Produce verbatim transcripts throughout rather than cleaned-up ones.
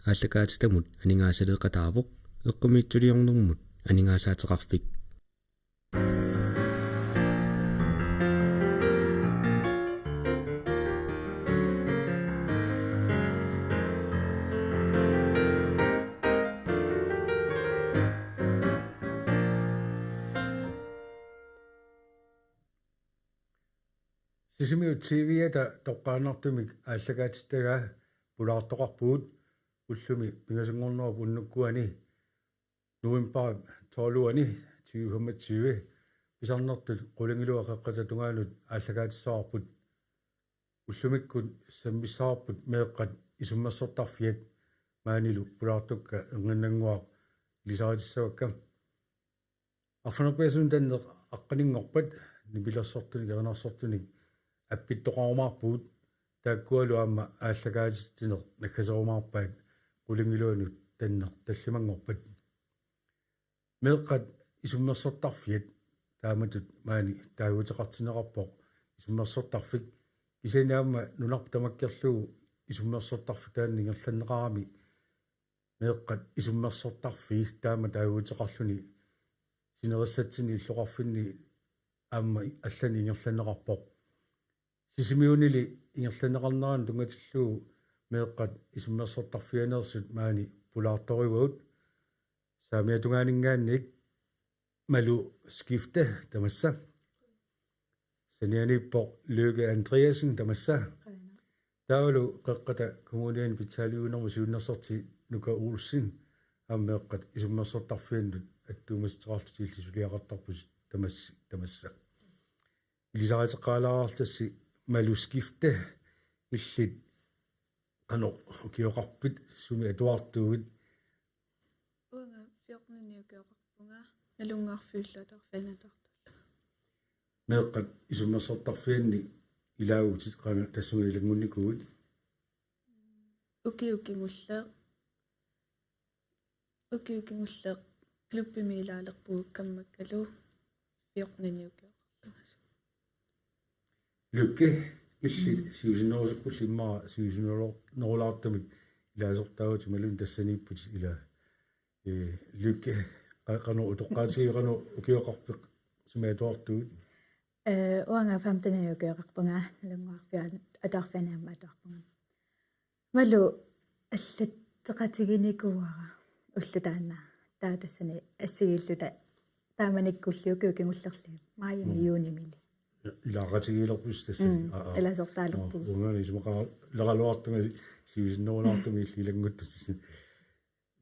aallakaatitamut aningaasaleeqataavoq, eqqumiitsuliornermut aningaasaateqarfik. Sisimiut T V-ata toqqaannartumik aallakaatittagaa pulaartoqarpugut. Ullumi pingasunngornerup unnukkuani novembarip tolviani tyve femogtyve pisarnertut qulingiluat qeqqata tungaanut aallakaatissavavut. Ullumikkut sammissavarput meeqqat isummersortarfiat, maanilu pulaartukka erninnannguaq ilisaritissavakka. Arfineq-pingasunut tanneq aqqaninngorpat nipilersortunik erinarsortunik appittoqarumaarpugut, taakkualu aamma aallakaatitsineq naggaserumaarpaat qulingiluanut tanneq tallimanngorpat. Meeqqat isummersortarfiat, taamatut maani taaguuteqartinneqarpoq isummersortarfik, kisianni aamma nunarput tamakkerlugu isummersortarfik taanna ingerlanneqarami meeqqat isummersortarfii taama taaguuteqarluni sinerissatsinni illoqarfinni aamma allanik ingerlanneqarpoq. Sisimiunili ingerlanneqarneranut tunngatillugu meeqqat isummersortarfianeersut maani pulaartorivagut. Saamiata tungaaninngaanniit Malu Skifte tamassa. Sanianiippoq Lykke Andreasen tamassa. Taavalu Qeqqata Kommuniani pitsaaliuinermut siunnersorti Nuka Olsen aamma meeqqat isummersortarfiannut attuumassuteqarlutik illit suliaqartarputit tamassi tamassa. Ilisariteqqaalaartassi Malu Skifte, illit qanoq ukioqarpit, sumi atuartuuvit? Uanga fjorten ukioqarpunga, Nalunnguarfiullu atuarfiani atuartuullunga. Meeqqat isummersortarfianni ilaavutit, qanga tassunga ilanngunnikuuit? Ukioq kingulleq. Ukioq kingulleq klubbimi ilaalerpugut kammakkalu fjorten ukioqarlunga. Lykke, illit siusinnerusukkulli immaqa siusinnerulaartumik ilaasortaavutit imaluunniit tassaniipputit ilaa. Ee, Lykke, qa-, qanoq utoqqaatigit, qanoq ukioqarpit, sumi atuartuuvit? Ee, uanga femten ukioqarpunga, Nalunnguarfiani atuarfiani aamma atuarpunga. Malu allatteqatiginikuuara ulloq taanna. Taava tassani assigiilluta taamanikkulli ukioq kingullerli, maajimi Mm. juunimili. Ilaaqatigiilerpusi tassani. Mm, Aa, aa. ilaasortaalerpugut. Aa, uangaana isumaqaraleraluartunga siusinnerulaartumik illit ilannguttut.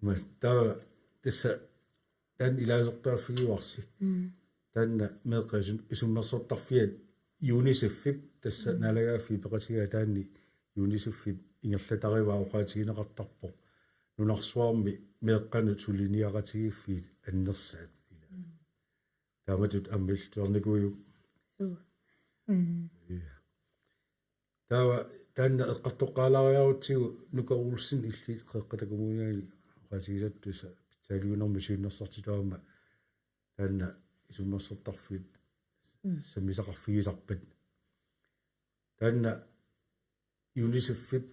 Mas taava tassa taanna ilaasortaaffigivarsi. Mm. Taanna meeqqat isum-, isummersortarfiat UNICEF-ip tassa Mm. naalagaaffiit peqatigaat taanna UNICEF-ip ingerlatarivaa oqaatigineqartarpoq nunarsuarmi meeqqanut suliniaqatigiiffiit annersaat. Mm. Taamatut aamma illuarnikuujuk? Suu. Mm. Ja. Taava taanna eqqartoqqaalaariarutsigu Nuka Olsen illit Qeqqata Kommuniani oqaatigisattut tassa pitsaaliuinermut siunnersortitut aamma taanna isummersortarfiit Mm. sammisaqarfigisarpat. Taanna UNICEF-ip,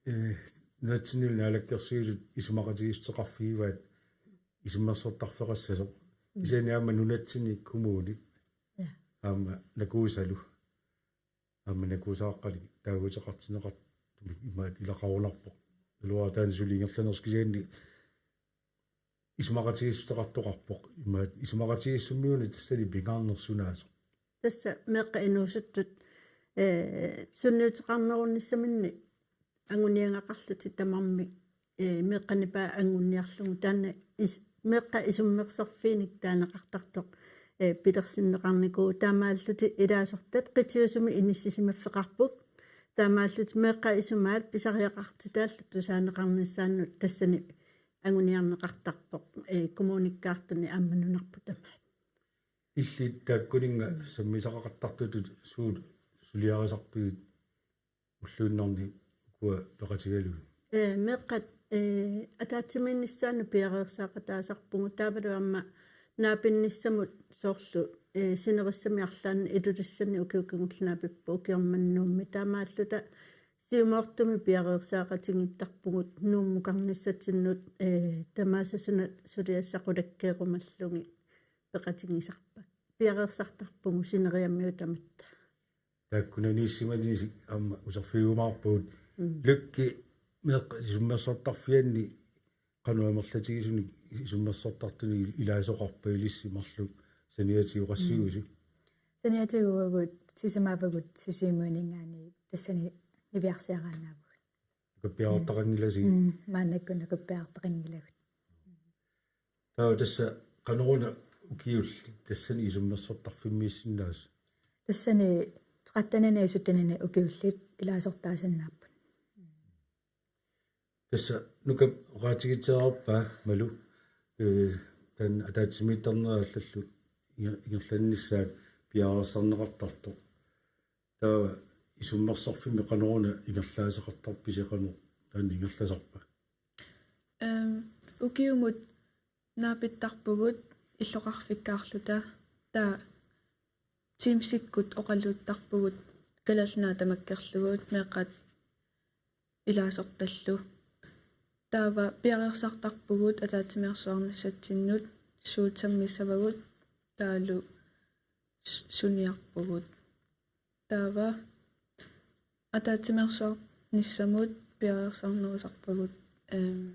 eh, nunatsinnilu naalakkersuisut isumaqatigiissuteqarfigivaat isummersortarfeqassasoq. Mm. Kisianni aamma nunatsinni kommunit. Ja. Aamma Nakuusalu. Aamma Nakuusaaqqali taaguuteqartinneqartumik imaat ilaqarunarpoq. Iluara taanna suli ingerlanersoq kisianni isumaqatigiissuteqartoqarpoq. Imaat isumaqatigiissummiuna tassani pingaarnersunaasoq. Tassa meeqqat inuusuttut, ee, sunniuteqarnerunissaminnik anguniagaqarlutik tamarmik, ee, meeqqat nipaat anguniarlugu taanna is-, meeqqat isummersorfiinik taaneqartartoq, ee, pilersinneqarnikuuvoq, taamaallutik ilaasortat qitiusumi inissisimaffeqarput. Taamaallutik meeqqat isumaat pisariaqartitaallu tusaaneqarnissaannut tassani anguniarneqartarpoq, ee, kommunikkaartuni aamma nunarput tamaat. Illit taakkuninnga sammisaqaqartartutut suut suliarisarpigit ulluinnarni ukua peqatigalugit? Ee, meeqqat, ee, ataatsimiinnissaannut piareersaaqataasarpugut, taavalu aamma naapinnissamut soorlu, ee, sinerissami arlaanni Ilulissani ukiut kingulliit naapippoq, ukioq manna Nuummi, taamaalluta Siumoortumik piareersaaqatigiittarpugut Nuummukarnissatsinnut, ee, tamaasa suna suliassaq qulakkeerumallugit peqatigisarpakka. Piareersartarpugut sineriammiut tamatta. Taakkunaniissimanissi aamma uterfigiumaarpagut. Mm. Lykke meeqqat isummersortarfianni qanoq amerlatigisunik isummersortartunik ilaasoqarpa ilissi marluk saniatigut qassigusi? Mm. Saniatigut uagut sisamaavugut Sisimiuninngaanniit tassani niviarsiaraannaavugut. Nukappiarartaqanngilasigit? Mm, maannakkut nukappiarartaqanngilagut. Taava tassa qanoruna ukiullit tassani isummersortarfimmiissinnaasut? Tassani tretteninik syttenini ukiullit ilaasortaasinnaapput. Tassa Nukap oqaatigitsiarpaa Malu, ee, taanna ataatsimiittarnera allallu inger-, ingerlannissaat piareersarneqartartoq. Taava isummersorfimmi qanoruna ingerlaasaqartarpisi, qanoq taanna ingerlasarpa? Ehm, ukiumut naapittarpugut illoqarfikkaarluta, taava Teamsikkut oqaluttarpugut Kalaallit Nunaat tamakkerlugu meeqqat ilaasortallu. Taava piareersartarpugut ataatsimeersuarnissatsinnut suut sammissavagut taavalu s-, suniarpugut. Taava ataatsimeersuarnissamut piareersarnerusarpagut, ehm,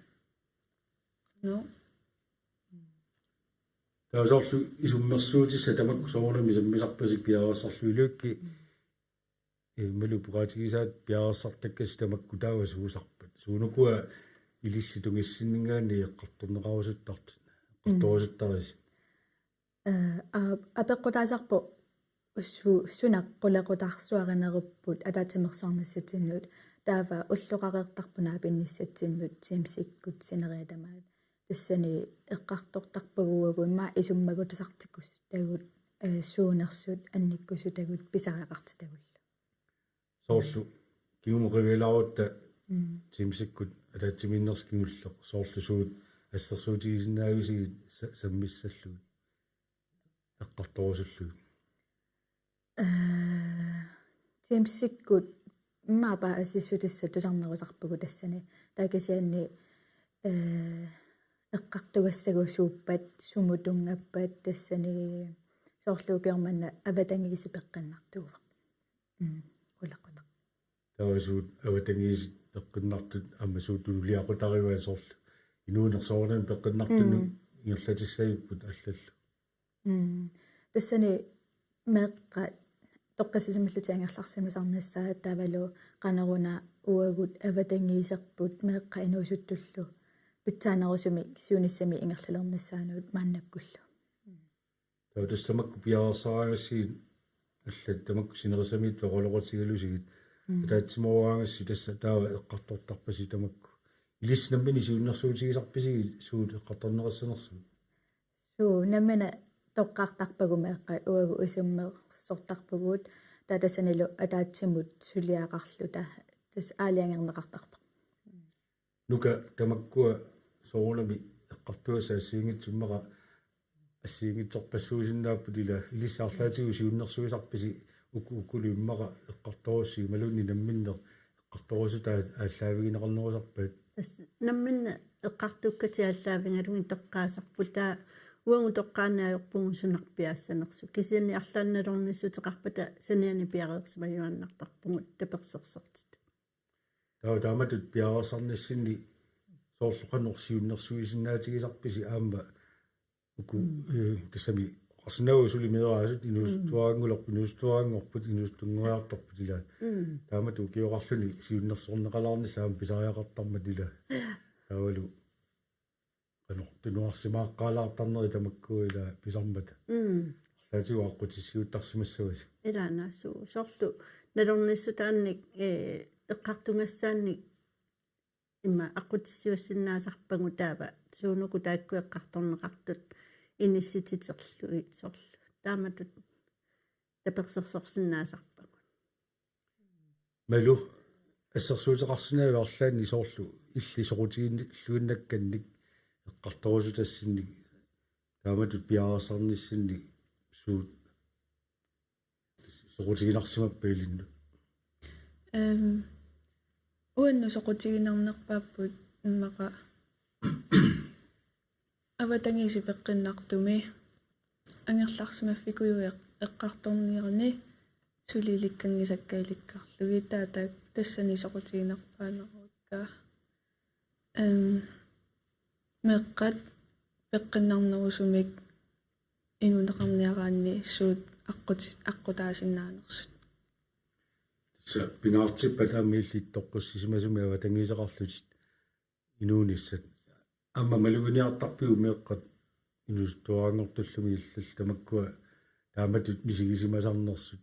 no. Taava soorlu isummersuutissat tamakku soorunami sammisarpasi piareersarlugit, Lykke? Ee, Malu, oqaatigisaat piareersartakkasi tamakku taava suusarpat? Suunukua ilissi tungissinninngaanniit eqqartorneqarusuttartut, eqqartorusuttarisi? Ee, aa, apeqqutaasarpoq su-, suna qulequtarsuarinerupput ataatsimeersuarnissatsinnut, taava ulloqareertarpoq naapinnissatsinnut Teamsikkut sineriak tamaat. Tassani eqqartortarpagut uagut immaqa isummagutasartikkusutagut, ee, suunersut annikkusutagut pisariaqartitagullu. Soorlu kingumut qivialaarutta, mm, Teamsikkut ataatsimiinnersi kingulleq, soorlu suut assersuutigisinnaavisigit sa-, sammissallugit, eqqartorusullugit? Ee, Teamsikkut immaqa paasissutissat tusarnerusarpagut tassani. Taava kisianni, ee, eqqartugassagut suuppat, sumut tunngappat, tassani soorlu ukioq manna avatangiisit peqqinnartuuvoq. Mm, qulequtaq. Taava suut avatangiisit peqqinnartut aamma suut tunuliaqutarivaat, soorlu inuuneq soorunami peqqinnartunut, mm, ingerlatissagipput allallu? Mm. Tassani meeqqat toqqissisimallutik angerlarsimasarnissaat taavalu qanoruna uagut avatangiiserput meeqqat inuusuttullu pitsaanerusumik siunissami ingerlalernissaanut maannakkullu. Taava tassa tamakku piareersaraangassigit allat tamakku sinerissamiittut oqaloqatigalusigit, mm, ataatsimooraraangassi tassa taava eqqartortarpasi tamakku? Ilissi nammineq siunnersuutigisarpisigit suut eqqartorneqassanersut? Suu, nammineq toqqartarpagut meeqqat uagut isummersortarpugut, taava tassanilu ataatsimut suliaqarluta tassa aalajangerneqartarpoq. Nuka, tamakkua soorunami eqqartugassat assigiinngitsut immaqa assigiinngitsorpassuusinnaapput, ila ilissi arlaatigut siunnersuisarpisi uku-, ukulu immaqa eqqartorussigit imaluunniit namminneq eqqartorusutaat aallaavigineqarnerusarpat? Tassa namminneq eqqartukkatit aallaavigalugit toqqaasarput, taava uagut toqqaannaq ajorpugut sunarpiaassanersut. Kisianni arlaannik nalornissuteqarpata saniani piareersimajuaannartarpugut tapersersortitut. Taava taamatut piareersarnissinni soorlu qanoq siunnersuisinnaatigisarpisi aamma uku, mm, eh, tassami oqarsinnaavugut suli meeraasut, mm, inuusuttuaraanngulerput, inuusuttuaraanngorput, inuusuttunngoriartorput ila. Mm. Taamatut ukioqarluni siunnersorneqalaarnissaq aamma pisariaqartarmat ila. Taavalu qanoq tunuarsimaaqqaalaartarneri tamakku ila pisarmata. Mm. Arlaatigut aqqutissiuuttarsimassavasi. Ilaana suu, soorlu nalornissutaannik, eh, eqqartugassaannik immaqa aqqutissiuussinnaasarpagut, taava suunuku taakku eqqartorneqartut inissititerlugit soorlu taamatut tapersersorsinnaasarpagut. Malu, assersuuteqarsinnaavit arlaannik soorlu illit soqutiginilluinnakkannik eqqartorusutassinnik taamatut piareersarnissinni suut soqutiginarsimappat ilinnut? Ehm, Uannut soqutiginarnerpaapput immaqa avatangiisit peqqinnartumi angerlarsimaffikujuit eq-, eqqartorniarni suli ilikkanngisakka ilikkarlugit, taava tassani soqutiginarpaanerukka. Em, meeqqat peqqinnarnerusumik inunneqarniaraanni suut aqqut-, aqqutaasinnaanersut. Tassa pingaartippat aamma illit toqqissisimasumik avatangiiseqarlutit inuunissat. Aamma maluginiartarpiuk meeqqat inuusuttuaraanngortullumi illallu tamakkua taamatut misigisimasarnersut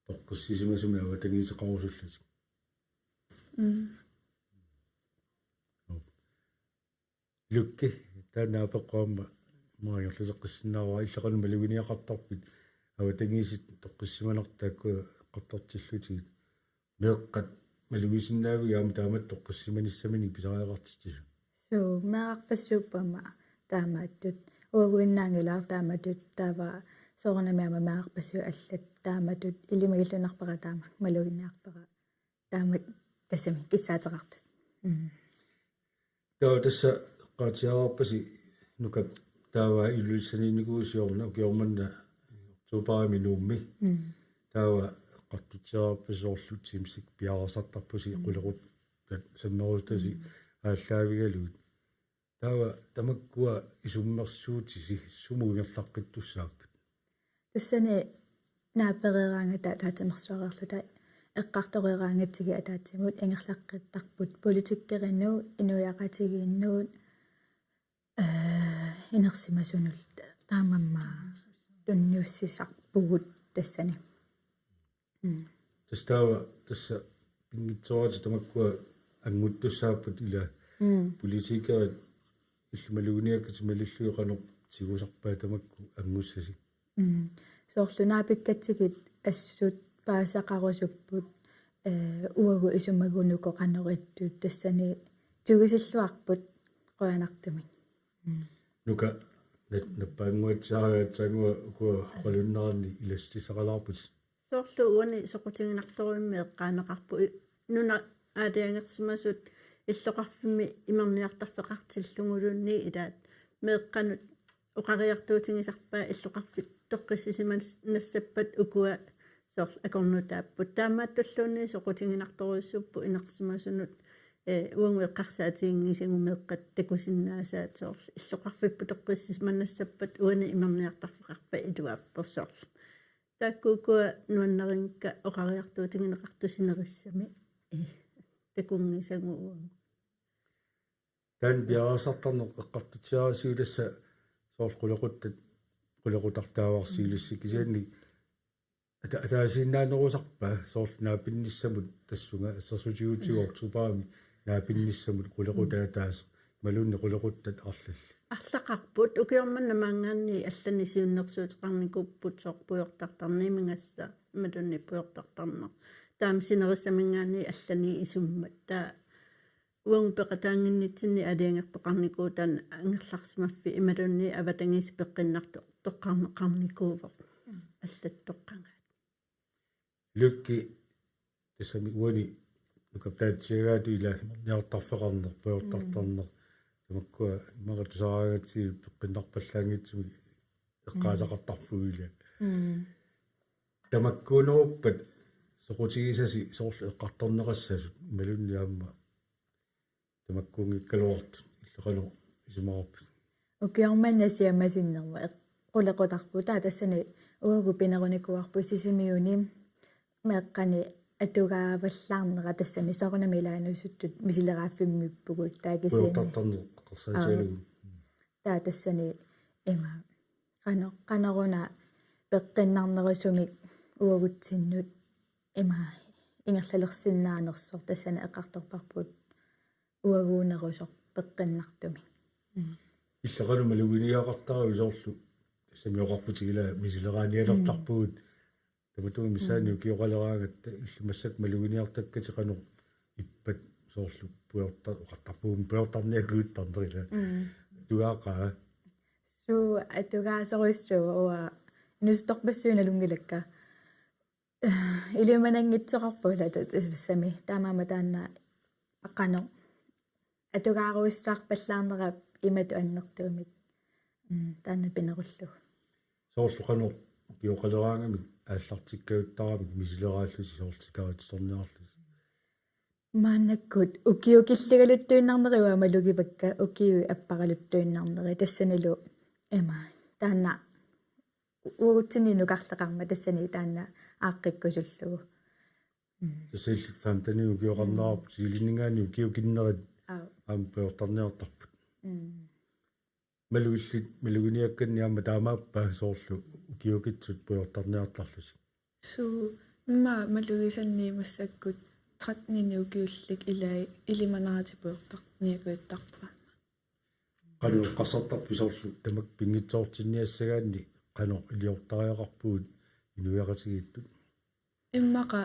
toqqissisimasumik avatangiiseqarusullutik. Mm. Lukki, taanna apeqqut aamma maangerluteqqissinnaavara, illit qanoq maluginiaqartarpit avatangiisit toqqissisimanartut taakkua eqqartortillutigit? Meeqqat malugisinnaavigit aamma taamatut toqqissisimanissaminik pisariaqartitsisut? Suu, meerarpassuupput aamma taamaattut. Uaguinnaanngilara taamatut, taava soorunami aamma meerarpassuit allat taamatut, ilimagillunarpara taama, maluginiarpara. Taama tassami kissaateqartut. Mm. Taava tassa eqqaatsiarpasi Nukap taava Ilulissaniinnikuusi siorna ukioq manna oktobarimi Nuummi. Mm. Taava eqqartutsiarpasi soorlu Teamsik piareersartarpusi, mm, qulequttat sammerusutasi, mm, aallaavigalugit. Taava tamakkua isummersuutisi sumut ingerlaqqittussaappat? Tassani naapereeraangata ataatsimeersuareerluta eqqartoreeraangatsigit ataatsimut ingerlaqqittarput politikkerinnut, inuiaqatigiinnut, eh, inersimasunut, taamaammat tunniussisarpugut tassani. Mm. Tassa taava, tassa pinngitsooratik tamakkua annguttussaapput ila, mm, politikerit illit maluginiakkatit malillugit qanoq tigusarpaat tamakku anngussasi? Mm. Soorlu naapikkatsigit assut paasisaqarusupput, eh, uagut isumagunuku qanoq ittut, tassani tigusilluarput qujanartumik. Mm. Nuka, nat-, nappaannguatsiaraangatsigu ukua oqalunneranni ilassutissaqalaarputit. Soorlu uani soqutiginartorujussuarmik eqqaaneqarpoq i-, nunap aalajangersimasut illoqarfimmi imerniartarfeqartilluguluunniit ilaat meeqqanut oqariartuutigisarpaat illoqarfik toqqissisimannassappat ukua soorlu akornutaapput. Taamaattulluunniit soqutiginartorujussuupput inersimasunut, eh, uagut eqqarsaatiginngisagut meeqqat takusinnaasaat soorlu illoqarfipput toqqissisimannassappat uani imerniartarfeqarpat iluappoq soorlu. Taakku ukua nuannarigakka oqariartuutigineqartut sinerissami, eh, takunngisagut uagut. Taanna piareersartarneq eqqartutsiarisiuk tassa soorlu qulequttat, qulequtartaavarsi ilissi, mm, kisianni ata-, ataasiinnaanerusarpa soorlu naapinnissamut tassunga assersuutigalugu, mm, oktobarimi naapinnissamut qulequtaq, mm, ataaseq imaluunniit qulequttat arlallit? Arlaqarput, ukioq manna maanngaanniit allanik siunnersuuteqarnikuupput soorlu pujortartarneq, imigassaq imaluunniit pujortartarneq. Taama sinerissaminngaanniit allanik isummat. Taava uagut peqataannginnitsinni aalajangertoqarnikuuvoq taanna angerlarsimaffik imaluunniit avatangiisit peqqinnartut toqqarneqarnikuuvoq. Mm. Allat toqqagaat. Lukki, tassami uani nukappiartigaatut ila imerniartarfeqarneq, pujortartarneq. Mm. Tamakkua immaqa tusaraangatsigit peqqinnarpallaanngitsumik eqqaasaqartarpugut ila. Mm. Tamakkuuneruppat soqutigisasi soorlu eqqartorneqassasut imaluunniit aamma tamakkuunngikkaluartut, illit qanoq isumaqarpit? Ukioq manna siammasinnermut eq-, qulequtarput, taava tassani uagut pinerunikuuarput Sisimiuni meeqqani atugaavallaarnera, tassami soorunami ilaannusuttut misileraaffimmiippugut, taava kisianni. Pujortartarneq eqqarsaatigalugu. Aa. Taava tassani ima qano-, qanoruna peqqinnarnerusumik uagutsinnut ima ingerlalersinnaanersoq, tassani eqqartorparput uaguunerusoq peqqinnartumik. Mm. Illit qanoq maluginiagaqartaravit soorlu, tassami oqarputit ila misileraanialertarpugut. Mm. Tamatuma missaani, mm, ukioqaleraangatta illit massakkut maluginiartakkatit qanoq ippat soorlu pujorta-, oqartarpugut pujortarniakkuttarneq ila. Mm. Tuaaqaa. Suu, atugaasorujussuuvoq, uanga inuusuttorpassuit nalunngilakka. Ilimananngitsoqarpoq ila tu-, tassami. Taamaammat taanna qanoq atugaaruissaarpallaarnera imatut annertuumik. Mm, taanna pinerullugu. Soorlu qanoq ukioqaleraangamik aallartikkajuttaramik misileraallusi soorlu tikaritsisorniarlusi. Maannakkut ukiukilligaluttuinnarneri uanga malugivakka, ukiut apparaluttuinnarneri, tassanilu ima taanna uagutsinnit nukarleqarmat tassani taanna aaqqikkusullugu. Mm. Tassa illit femten ukioqarnerarput, siiliningaanni ukiukinnerit Aap. Aamma pujortarniartarput. Mm. Malu illit maluginiakkanni aamma taamaappa soorlu ukiukitsut pujortarniartarlusi? Suu, immaqa malugisanni massakkut tretten ukiullik ilai ilimanarati pujortarniakujuttarpara. Qanoq eqqarsartarpit soorlu tamakku pinngitsoortinniassagaanni qanoq iliortariaqarpugut inuiaqatigiittut? Immaqa,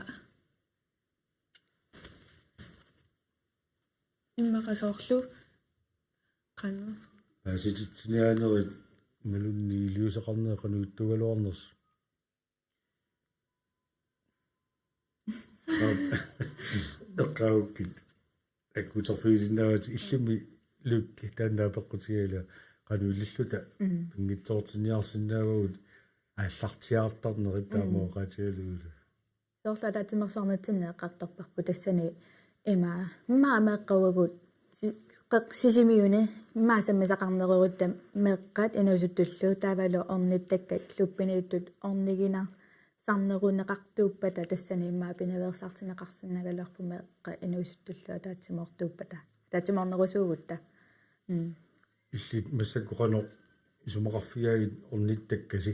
immaqa soorlu qanoq paasititsiniaanerit imaluunniit iliuuseqarnerit qanoq ittuugaluarnersut. Eqqaagukkit akkuterfigisinnaavatit, illimmi Lykke taanna apeqqutigalugu qanoq ililluta Mm. pinngitsoortinniarsinnaavagut aallartiaartarnerit taama Mm. oqaatigalugulu. Soorlu ataatsimeersuarnitsinni eqqartorparput tassani ima, immaqa meeqqat uagut si-, qeq-, Sisimiuni immaqa sammisaqarnerugutta meeqqat inuusuttullu taavalu ornittakkat klubbiniittut orniginarsaarneruneqartuuppata tassani immaqa pinaveersaartinneqarsinnaagaluarput meeqqat inuusuttullu ataatsimoortuuppata, ataatsimoornerusuugutta. Mm. Illit massakkut qanoq isumaqarfigaagit ornittakkasi?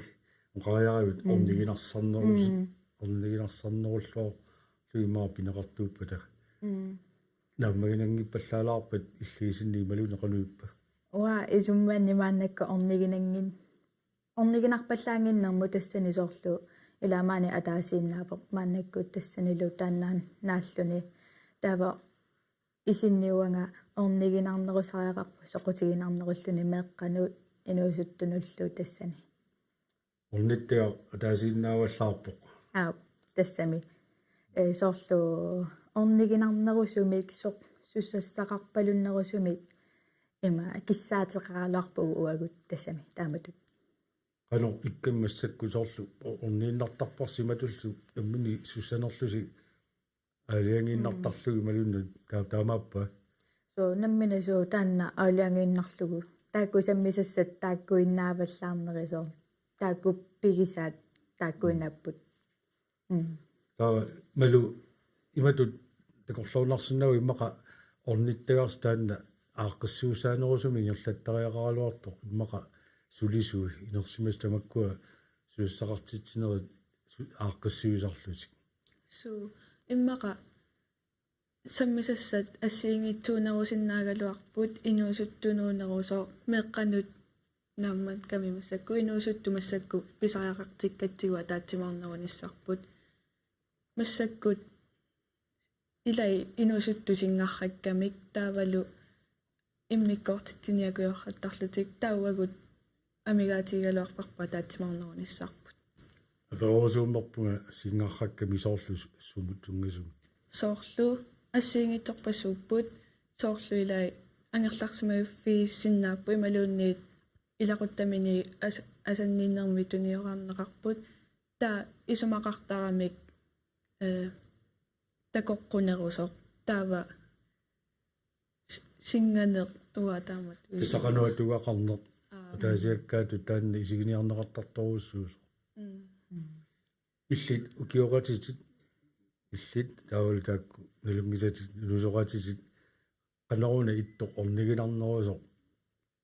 Oqariaravit Mm. orniginarsarnerus-, Mm. orniginarsarnerulluarlugit immaqa pineqartuuppata. Mm. Naammaginanngippallaalaarpat illit isinni imaluunniit qanoq ippa? Uanga isumanni maannakkut orniginanngin-, orniginarpallaannginnermut tassani soorlu ilaa maani ataasiinnaapput maannakkut tassanilu taannaannaalluni. Taava isinni uanga orniginarnerusariaqarpunga soqutiginarnerulluni meeqqanut inuusuttunullu tassani. Ornittagaq ataasiinnaavallaarpoq. Aap, tassami. Ee, soorlu orniginarnerusumik soq-, susassaqarpalunnerusumik ima kissaateqaraluarpugut uagut tassami taamatut. Qanoq ikkami massakkut soorlu o-, orniinnartarparsi imatullu nammineq sussanerlusi aalajangiinnartarlugu Mm. imaluunniit taa-, taamaappa? Suu, nammineq suu taanna aalajangiinnarlugu. Taakku sammisassat taakkuinnaavallaarneri soorlu. Taakku pigisaat taakkuinnaapput. Mm. Taava Malu imatut takorloornarsinnaavoq immaqa ornittagarsi taanna aaqqissuussaanerusumik ingerlattariaqaraluartoq immaqa sulisui inersimasut tamakkua susassaqartitsinerit su-, aaqqissuisarlutik. Suu, immaqa sammisassat assigiinngitsuunerusinnaagaluarput inuusuttunuunerusoq meeqqanut naammakkami massakkut inuusuttut massakkut pisariaqartikkatsigu ataatsimoornerunissarput. Massakkut ilai inuusuttusinngarrakkamik taavalu immikkoortitsiniakujorrattarlutik taava uagut amigaatigigaluarparput ataatsimoornerunissarput. Aperorusuummerpunga sinngarrakkami soorlu su-, sumut tunngasumik? Soorlu assigiinngitsorpassuupput, soorlu ilai angerlarsimaffigissinnaapput imaluunniit ilaquttamini as-, asanninnermi tuniorarneqarput. Taava isumaqartaramik, ee, takoqqunerusoq. Taava s-, sinnganeq uanga taamatut. Tassa qanoq atugaqarneq. Aa. Ataasiakkaatut taanna isiginiarneqartartorujussuusoq. Mm. Illit ukioqatitit, illit taavalu taakku nalunngisatit, inuusoqatitit, qanoruna ittoq orniginarnerusoq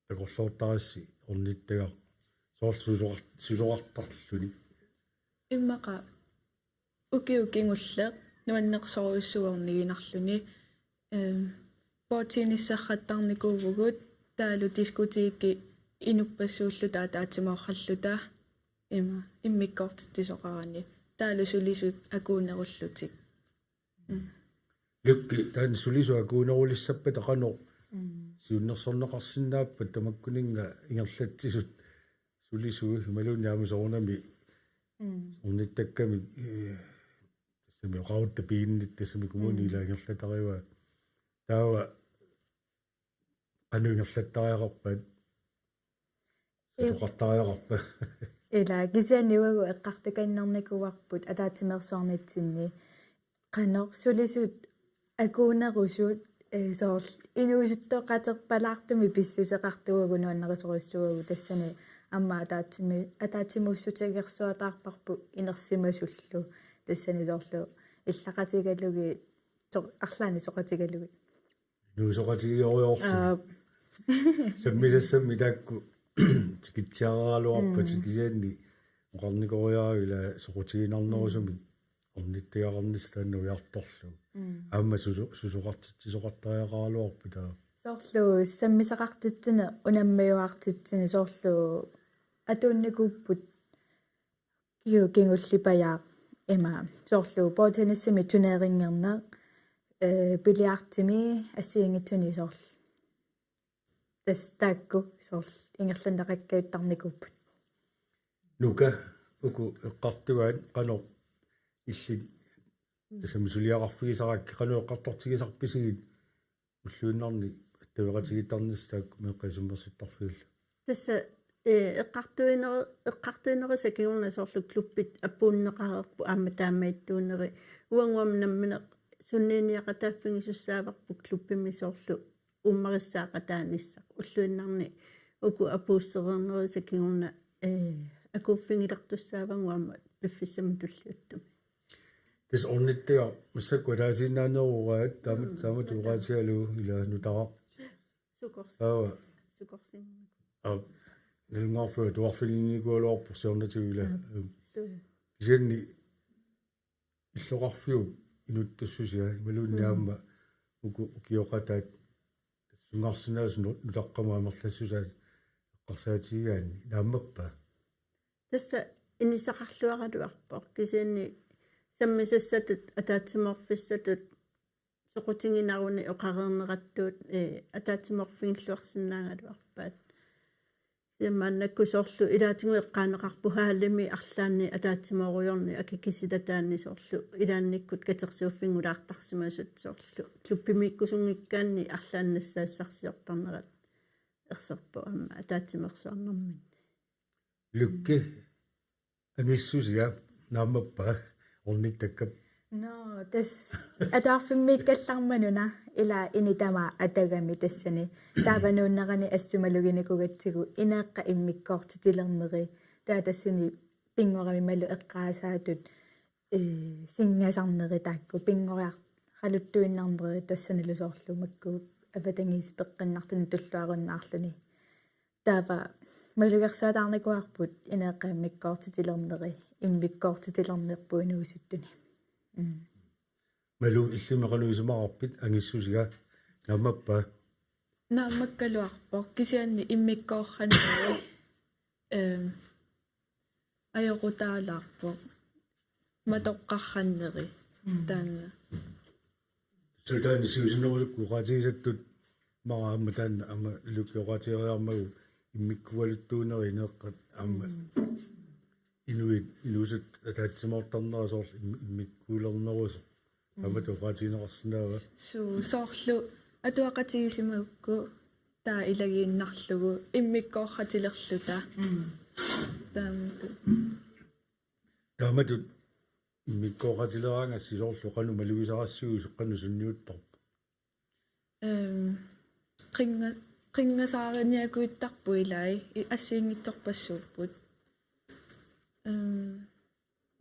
takorloortarassi ornittagaq soorlu susoqar-, susoqartarluni? Immaqa ukiut kingulleq nuannersorujussuuvoq orniginarluni. Ehm, bordtennisserrattarnikuuvugut taavalu diskotekki inuppassuulluta ataatsimoorralluta ima immikkoortitsisoqarani taavalu sulisut akuunerullutik. Mm. Lykke, taanna sulisut akuunerulissappata qanoq Mm. siunnersorneqarsinnaappat tamakkuninnga ingerlatsisut sulisui imaluunniit aamma soorunami Mm. ornittakkamik, ee, tassami oqarutta piginnit tassami kommuni Mm. ilaa ingerlatarivaa. Taava qanoq ingerlattariaqarpat? Susoqartariaqarpa? Ila kisianni uagut eqqartukannarnikuuarput ataatsimeersuarnitsinni qanoq sulisut akuunerusut, eh, soorlu inuusuttut qaterpalaartumik pissuseqartut uagut nuannarisorujussuuagut tassani aamma ataatsimi-, ataatsimuussutigersuataarparput inersimasullu tassani soorlu illaqatigalugit so-, arlaannik soqutigalugit. Nuusoqatigiorujussuuvoq. Aap. Sammisassammi taakku tikitsiaraluarpat. Mm. Kisianni oqarnikoriaruk ila soqutiginarnerusumik ornittagaqarnissaq taanna ujartorlugu. Mm. Aamma susu-, susoqartitsisoqartariaqaraluarpat taava. Soorlu sammisaqartitsineq unammiuaartitsineq soorlu atuunnikuupput Kiu kingullipajaaq ima soorlu bordtennisimi turneringerneq, eh, billiardimi assigiinngitsuni soorlu. Tassa taakku soorlu ingerlanneqakkajuttarnikuupput. Nuka, uku eqqartugaat qanoq illit tassami suliaqarfigisarakkit qanoq eqqartortigisarpisigit ulluinnarni attaveqatigiittarnissaq taakku meeqqat isummersittarfigillu. Tassa, eh, eqqartuiner-, eqqartuinerisa kingorna soorlu klubbit apuunneqareerput aamma taamaattuuneri. Uannguamik nammineq sunniiniaqataaffigisussaavarput klubbimi soorlu uummarissaaqataanissaq. Ulluinnarni uku apuussereernerisa kingorna, eh, akuuffigilertussaavannguamma piffissami tulliuttumi. Tassa ornittagaq massakkut ataasiinnaanerugaat taama-, mm, taama tuuqaatigalugu ila nutaraq. Sukors-, aava. Sukorsinngikkukku. Aap, nalunnguarfiup atuarfilinnikuugaluarpoq siornatigut ila. Aap. Aap. Suu. Kisianni illoqarfiup inuttussusia imaluunniit, mm, aamma uku ukioqataat tassungaarsinnaasut nu-, nutaqqamut amerlassusaat eqqarsaatigigaanni naammappa? Tassa inissaqarluaraluarpoq kisianni sammisassatut ataatsimoorfissatut soqutiginaruni oqareernerattuut, eh, ataatsimoorfigilluarsinnaagaluarpaat. Kisianni maannakkut soorlu ilaatigut eqqaaneqarpoq hallimi arlaanni ataatsimoorujoorneq akikisilataanni soorlu ilaannikkut katersuuffinnguulaartarsimasut soorlu klubbimiikkusunngikkaanni arlaannik nassaassarsiortarnerat erserpoq aamma ataatsimeersuarnerminni. Lykke, angissusia naammappa ornittakkap? Nå, tassa atuarfimmiikkallarmanuna ila ini tamaat atagami tassani. Taava nuunnerani assut maluginikuugatsigu ineeqqat immikkoortitilerneri. Taava tassani pinngorami malu eqqaasaatut, eh, sinngasarneri taakku pinngoriarraluttuinnarneri tassanilu soorlu makku avatangiisit peqqinnartuni tulluarunnaarluni. Taava malugersuataarnikuuarput ineeqqat immikkoortitilerneri, immikkoortitilernerput inuusuttuni. Mm. Malu, illimmi qanoq isumaqarpit, angissusia naammappa? Naammakkaluarpoq kisianni immikkoorranneri, ehm, ajoqutaalaarpoq matoqqarranneri. Mm. Taanna. Suu, taanna siusinnerusukkut oqaatigisattut mara aamma taanna aamma Lykke oqaatigeriarmagu immikkuuluttuuneri ineeqqat aamma. Mm. Inuit, inuusuttut ataatsimoortarnerat soorlu im-, immikkuulernerusoq. Mm. Aamma oqaatigineqarsinnaava? Suu, soorlu atuaqatigiissimagukku taava ilagiinnarlugu immikkoorratilerluta. Mm. Taamatut. Taamatut immikkoorratileraangassi soorlu qanoq malugisarassiuk, qanoq sunniuttarpa? Ehm, qinnga-, qinngasaariniakujuttarput ilai, i-, assigiinngitsorpassuupput. Ehm.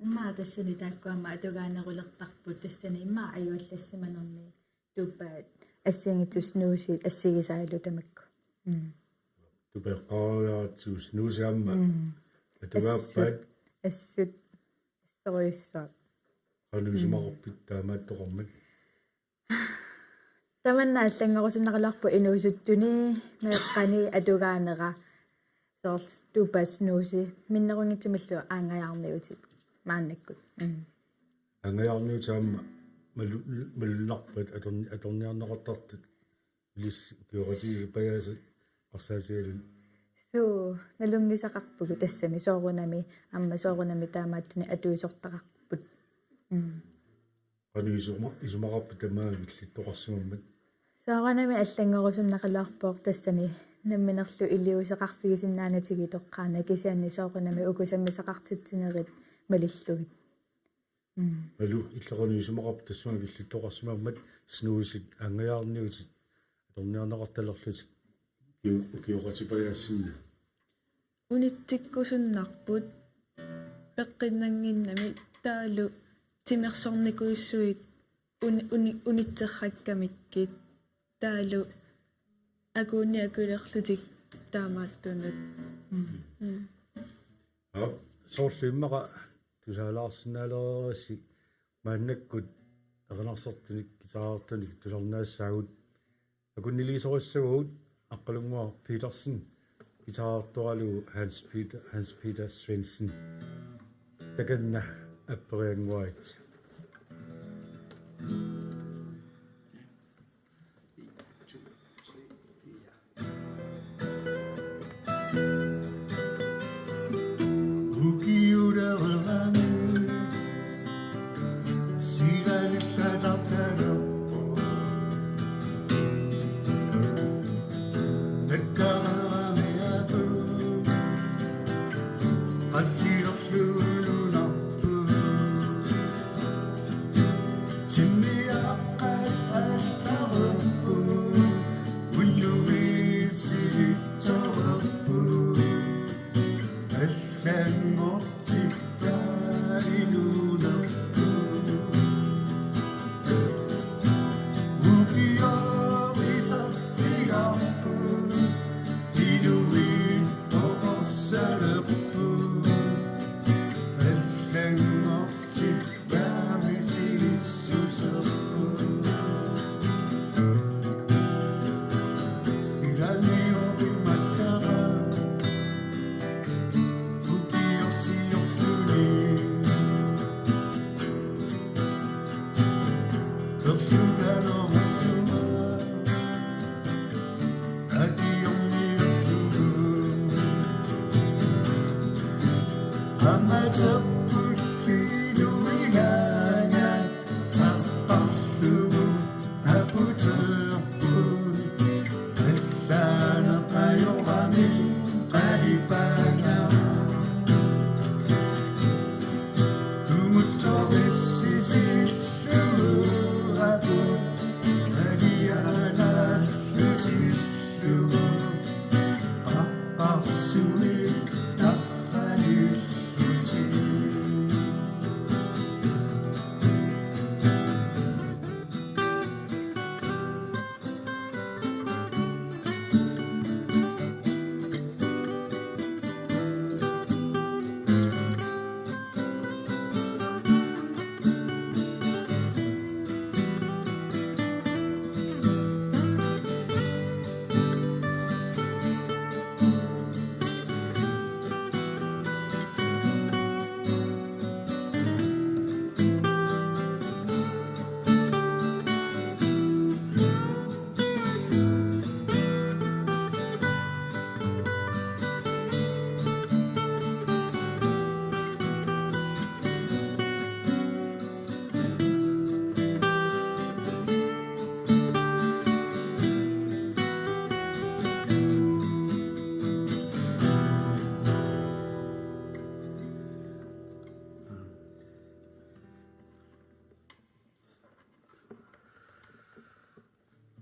Immaqa tassani taakku aamma atugaanerulertarput tassani immaqa ajuallassimanermi tupaat assigiinngitsut snuusit assigisaallu tamakku. Mm. Tupa eqqaariaratsigu snuusit aamma. Mm. Atugaappat. Assut, assut, assorujussuaq. Qanoq isumaqarpit taamaattoqarmat? Tamanna allanngorusunnaraluarpoq inuusuttuni meeqqani atugaanera. Soorlu tupa snuusi minnerunngitsumillu aanngajaarniutit maannakkut. Mm. Aanngajaarniutit aamma malu-, malunnarpat atorni-, atorniarneqartartut ilissi ukioqatigiit pajaasut arsaasigaluni. Suu, nalunngisaqarpugut tassami soorunami, aamma soorunami taamaattuni atuisortaqarput. Mm. Qanoq isuma-, isumaqarpit tamaanga killittoqarsimammat? Soorunami allanngorusunnaqalerpoq tassani namminerlu iliuuseqarfigisinnaanatigit toqqaannaq kisianni soorunami uku sammisaqartitsinerit malillugit. Mm. Malu, illit qanoq isumaqarpit tassunga killittoqarsimammat snuusit aanngajaarniutit atorniarneqartalerlutit ukiu-, ukioqatipajaassinni? Unitsikkusunnarput peqqinnannginnami taavalu timersornikuussuit uni-, uni-, unitserrakkamikkit taavalu akuunni akulerlutik taamaattunut. Mm. Mm. Aap, soorlu immaqa tusaalaarsinnaalereerissi maannakkut erinarsortunik guitarertunik tusarnaassaagut. Akunniliisorissavagut Aqqalunnguaq Petersen, guitarertoralugu Hans Peter, Hans Peter Svendsen. Takanna apperiannguarit.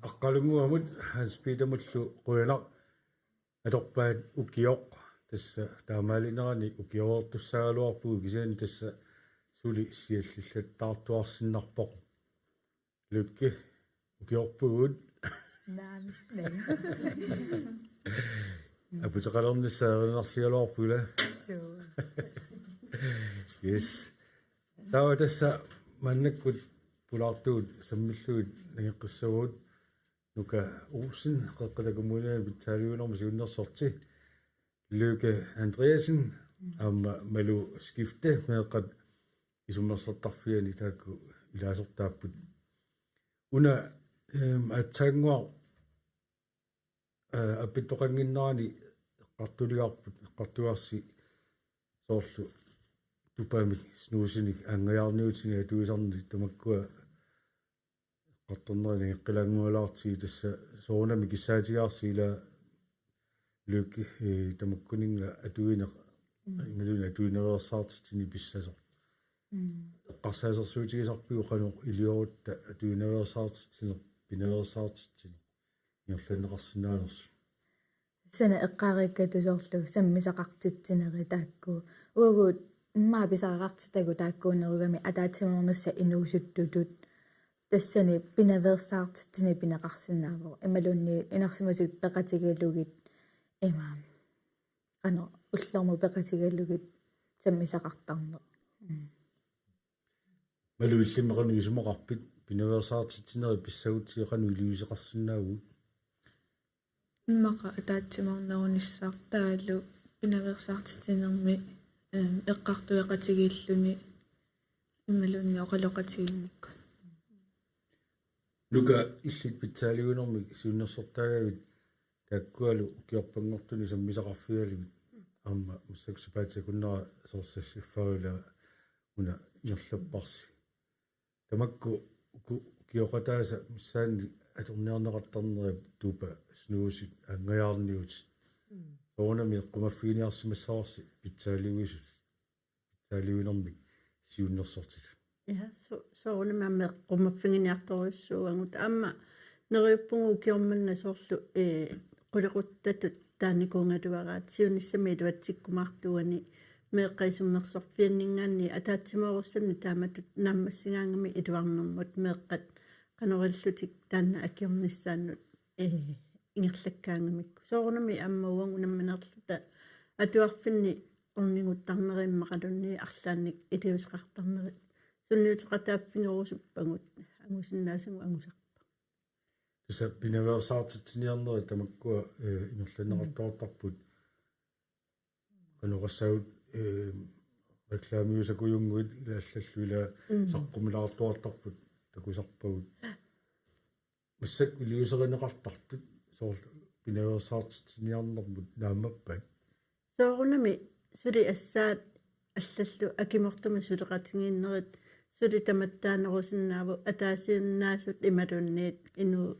Aqqalunnguamut Hans Peterimullu qujanaq. Atorpaat ukioq, tassa taamaalinerani ukioreertussaagaluarpugut, kisianni tassa suli siallillattaartuarsinnarpoq. Lutke, ukiorpugut. Naamik, naamik. Aputeqalernissaa erinarsigaluarpoq, ilaa? Suu. Yes. Taava tassa maannakkut pulaartugut sammillugit nangeqqissavagut. Nuka Olsen, Qeqqata Kommuniani pitsaaliuinermut siunnersorti. Lykke Andreasen, aamma Malu Skifte, meeqqat isummersortarfianni taakku ilaasortaapput. Una, ehm, aatsaannguaq, eh, appittoqannginnerani eqqartuliarput, eqqartugarsi soorlu tupamik, snuusinik, aanngajaarniutinik atuisarneq tamakkua eqqartornerit nangeqqilaanngualaartigit, tassa soorunami kissaatigaarsi ila Lykke, eh, tamakkuninnga atuineq, mm, imaluunniit atuinaveersaartitsineq pissasoq. Mm. Eqqarsaasersuutigisarpiuk qanoq iliorutta atuinaveersaartitsineq, pinaveersaartitsineq ingerlanneqarsinnaanersut? Tassani eqqaarikkatut soorlu sammisaqartitsinerit taakku. Uagut immaqa pisariaqartitagut taakkuunerugami ataatsimoornissaq inuusuttutut. Tassani pinaveersaartitsineq pineqarsinnaavoq. Imaluunniit inersimasut peqatigalugit ima. Qanoq ullormut peqatigalugit sammisaqartarneq. Mm. Malu, illimmi qanoq isumaqarpit, pinaveersaartitsinerit pissagutsigit qanoq iliuuseqarsinnaavugut? Immaqa ataatsimoornerunissaq taavalu pinaveersaartitsinermi, ehm, eqqartueqatigiilluni imaluunniit oqaloqatigiinnikkut. Nuka, illit pitsaaliuinermik siunnersortaagavit taakkualu ukiorpanngortuni sammisaqarfigalugit, aamma massakkut sapaatip akunnera soorsassiffarput ila una ingerlapparsi. Tamakku uku-, ukioqataasa missaanni atorniarneqartarnerit tupa, snuusit, aanngajaarniutit. Mm. Soorunami eqqumaffigineqarsimassavarsi pitsaaliuisut, pitsaaliuinermik siunnersortitut. Ja, so-, soorunami aamma eqqumaffiginiartorujussuuvugut. Aamma neriuppugut ukioq manna soorlu, eh, qulequttatut taanikuugaluaraat siunissami iluatsikkumaartuani meeqqat isummersorfianninngaanniit ataatsimoorussannut taamatut naammassigaangami iluarnermut meeqqat qanoq ilillutik taanna akiornissaannut, eh, ingerlakkaangamikku. Soorunami aamma uagut nammineerluta atuarfinni orniguttarneri immaqaluunniit arlaannik iliuuseqartarneri sunniuteqataaffigerusuppagut angusinnaasagut angusarput. Tassa pinaveersaartitsiniarnerit tamakkua, eh, ingerlanneqartuartarput. Qanoq oqassaagut, eh, reklamiusakujunnguit ila allallu ila, mm, saqqummilaartuartarput takusarpagut. Massakkut iliuuserineqartartut soorlu pinaveersaartitsiniarnermut naammappat? Soorunami suli assaat allallu akimortumik suleqatigiinnerit suli tamattaanerusinnaavoq, ataasiinnaasut imaluunniit inuit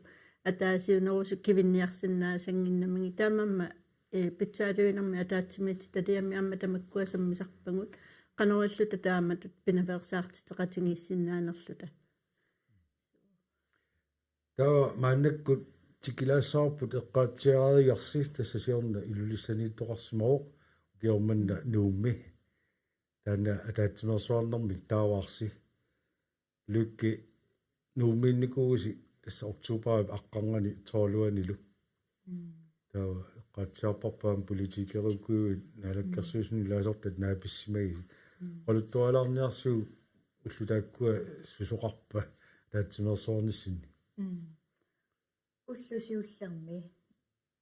ataasiunerusut kivinniarsinnaasannginnamigit. Taamaammat, eh, pitsaaliuinermi ataatsimiititaliami aamma tamakkua sammisarpagut qanoq ililluta taamatut pinaveersaartitseqatigiissinnaanerluta. Taava maannakkut tikilaassavarput eqqaatsiariarsi, tassa siorna Ilulissaniittoqarsimavoq, ukioq manna Nuummi. Taanna ataatsimeersuarnermik taavaarsi. Lykke, Nuummiinnikuuvusi tassa oktoberip aqqarnganni tolvianilu. Mm. Taava eqqaatsiarparput aamma politikeriukkuit naalakkersuisuni ilaasortat naapissimagisi. Mm. Oqaluttualaarniarsiuk ullut taakkua susoqarpa ataatsimeersuarnissinni? Mm. Ulloq siullermi.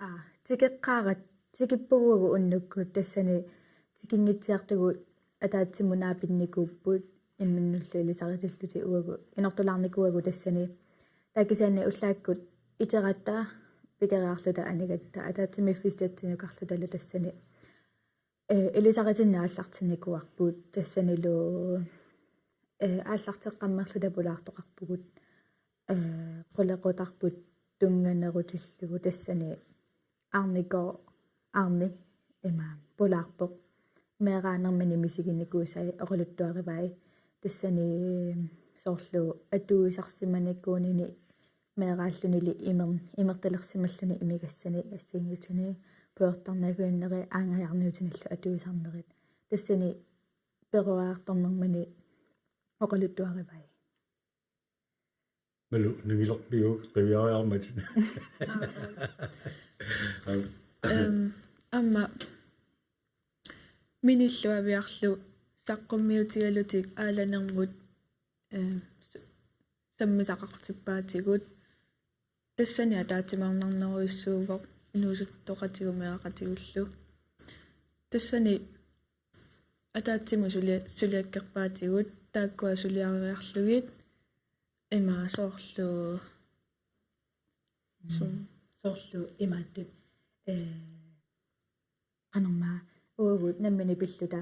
Aa, tikeqqaarat, tikippugut uagut unnukkut, tassani tikinngitsiartugut ataatsimut naapinnikuupput imminnullu ilisaritillutik, uagut inortulaarnikuuagut tassani. Taava kisianni ullaakkut iteratta pikeriarluta anigatta ataatsimiiffissatsinnukarlutalu tassani, eh, ilisaritinneq aallartinnikuuarput tassanilu, eh, aallarteqqammerluta pulaartoqarpugut, eh, qulequtarput tunnganerutillugu tassani Arnikooq, Arni ima pulaarpoq. Meeraanermini misiginikuusai oqaluttuarivai. Tassani soorlu atuisarsimanikuunini meeraallunili imer-, imertalersimalluni imigassanik assigiinngitsuni pujortarniakuinneri aanngajaarniutinillu atuisarnerit. Tassani peroriartornermini oqaluttuarivai. Malu, nangilerpiuk qiviariarmatit. Ehm, aamma minillu aviarlu saqqummiutigalutik aalanermut, ehm, s-, sammisaqartippaatigut. Tassani ataatsimeernerulerujussuuvoq inuusuttoqatigut meeraqatigullu. Tassani ataatsimut suli-, suliakkerpaatigut taakkua suliareriarlugit ima soorlu sum. Mm. Soorlu imaattut, eh, qanormaa uagut nammineq pilluta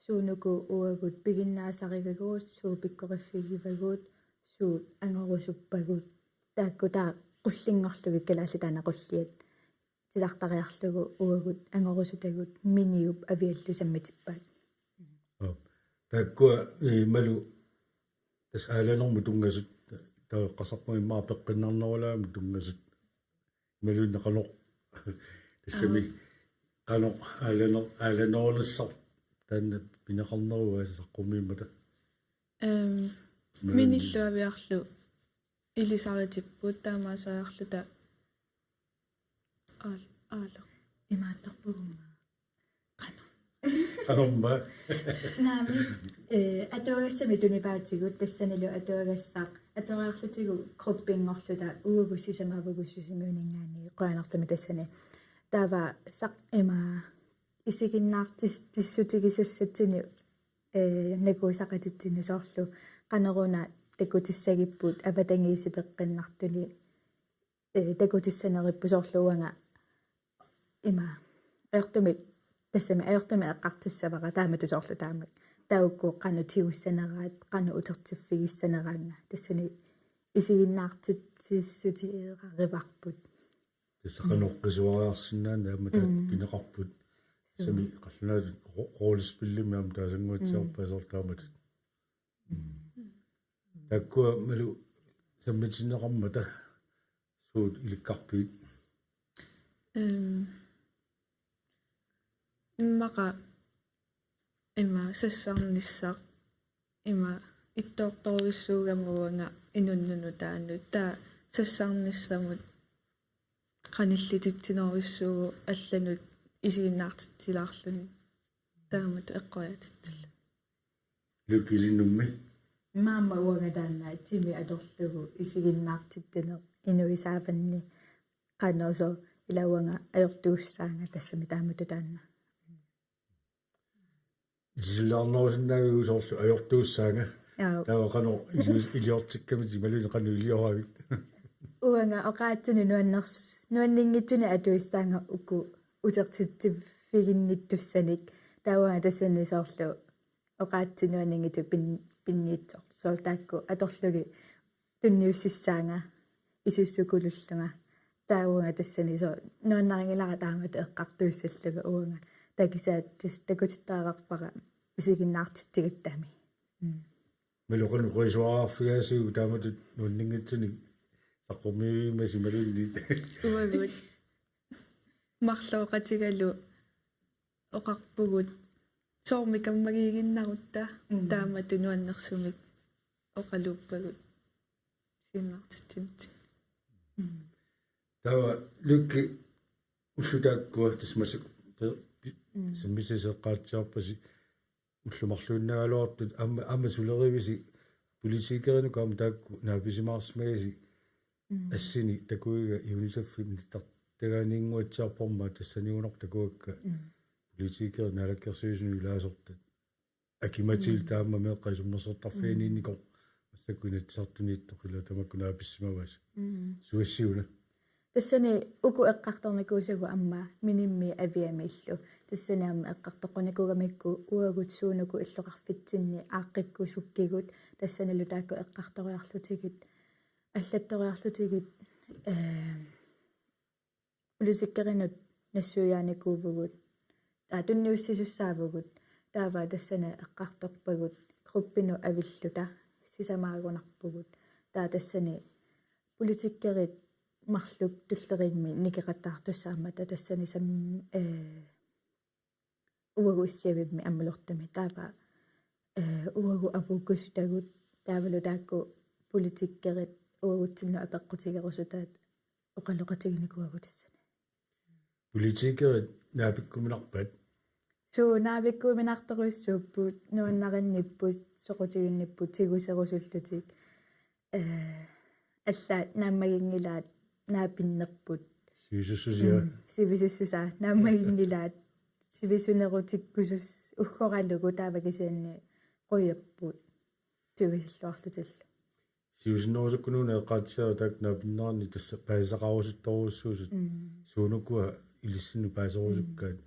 suunuku uagut piginnaasarigagut, suut pikkoriffigivagut, suut angorusuppagut, taakku taava qullinngorlugit, kalaallit taanna qulliat, titartariarlugu uagut angorusutagut Miniup Aviallu sammitippaat. Aap. Taakkua imalu tassa aalanermut tunngasut, taava eqqarsarpunga immaqa peqqinnarnerulaamut tunngasut. Imaluunniit qanoq tassami Aap. Qanoq aalaner-, aalanerunissaq taanna pineqarneruva saqqummiimmata? Ehm, Imaluunniit Minillu Aviarlu ilisaritipput taamaaseriarluta aal-, aaleq. Imaattorpugumma. Qanoq. Qanormaa? Naamik, eh, atuagassami tunivaatigut tassanilu atuagassaq, atuariarlutigu gruppinngorluta uagut sisamaavugut Sisimiuninngaanniit qujanartumik tassani. Taava saq ima isiginnaartis-, tissutigisassatsinni, eh, nakuusaqatitsinnut soorlu qanoruna takutissagipput avatangiisit peqqinnartuni, eh, takutissaneripput soorlu uanga ima ajortumik, tassami ajortumik eqqartussavara taamatut soorlu taama. Taakku qanoq tigussaneraat, qanoq utertiffigissaneraannga. Tassani isiginnaartitsissutigeerivarput. Tassa qanoq qisuariarsinnaanera aamma taakku Mm. pineqarput. Suu. Tassami qallunaatut ro-, rollespillimik aamma taasannguatsiarpaat Mm. soorlu taamatut. Mm. Taakkua imalu sammitinneqarmata suut ilikkarpigit? Ehm, immaqa ima sassarnissaq ima ittoortorujussuugama uanga inunnut nutaanut, taava sassarnissamut qanillititsinerujussuuvoq allanut isiginnaartitsilaarluni taamatut eqqumiitsilluta. Lykke ilinnummi. Maanna uanga taanna timi atorlugu isiginnaartitsineq inuit saavanni qanoq soorlu ila uanga ajortuussaanga tassami taamatut taanna. Isilluarnerusinnaaviuk soorlu ajortuussaanga? Aap. Taava qanoq ilius-, iliortikkamik imaluunniit qanoq ilioravit? Uanga oqaatsinut nuanners-, nuanninngitsunik atuissaanga uku utertitsiffiginnittussanik. Taava uanga tassani soorlu oqaatsit nuanninngitsut pin-, pinniitsoq. Soorlu taakku atorlugit tunniussissaanga isussukulullunga. Taava uanga tassani soorlu nuannarinngilara taamatut eqqartuussallunga uanga. Takisaat tassa takutittariaqarpara isiginnaartitsigattami. Mm. Imaluunniit qisuariarfigaasiuk taamatut nuanninngitsunik saqqummiivimmasi imaluunniit? Uagut. Marlooqatigalu oqarpugut soormi kammagiiginnarutta Mm. taamatut nuannersumik oqaluuppagut isiginnaartitsinitsinni. Mm. Taava Lykke ullut taakkua tassa massakkut pe-, pi-, Mm. sammisasi eqqaatsiarpasi ullut marluinnaagaluartut aamma, aamma sulerivisi politikerinukut aamma taakku naapisimaarsimagisi Mm. assini takuiga UNICEF-imi nittartagaaniinnguatsiarpormi tassaniugunarpoq takuakka Mm. politikerit naalakkersuisunut ilaasortat. Aki-Matilda Mm. aamma meeqqat isummersortarfianiinnikoq Mm. massakkut Inatsisartuniittoq ila tamakku naapissimavasi. Mm. Suassiuna. Tassani uku eqqartornikuusagut aamma Minimmi Aviamillu. Tassani aamma eqqartoqqunikuugamikku uagut suunuku illoqarfitsinni aaqqikkusukkigut. Tassanilu taakku eqqartoriarlutigit, allattoriarlutigit, eh, politikerinut nassuiaanikuuvugut. Taava tunniussisussaavugut. Taava tassani eqqartorpagut gruppinut avilluta sisamaagunarpugut. Taava tassani politikerit marluk tulleriimmi nikeqattaartussaammata tassani sam-, eh, uagut issiavimmi ammalortumi. Taava, eh, uagut apuukkusutagut taavalu taakku politikerit uagutsinnut apeqqutigerusutaat oqaloqatiginikuuagut tassani. Politikerit naapikkuminarpat? Suu, naapikkuminartorujussuupput, nuannarinnipput, soqutiginnipput, tiguserusullutik. Eh, allaat naammaginngilaat naapinnerput. Sivisussusia. Mm, sivisussusaa naammaginngilaat. Sivisunerutikkusus-, uggoralugu taava kisianni qujapput tigusilluarlutillu. Siusinnerusukkut Nuummi eqqaatsiarput taakku naapinneranni tassa paasisaqarusuttorujussuusut. Mm. Suunukua ilissinnut paaserusukkaat? Mm.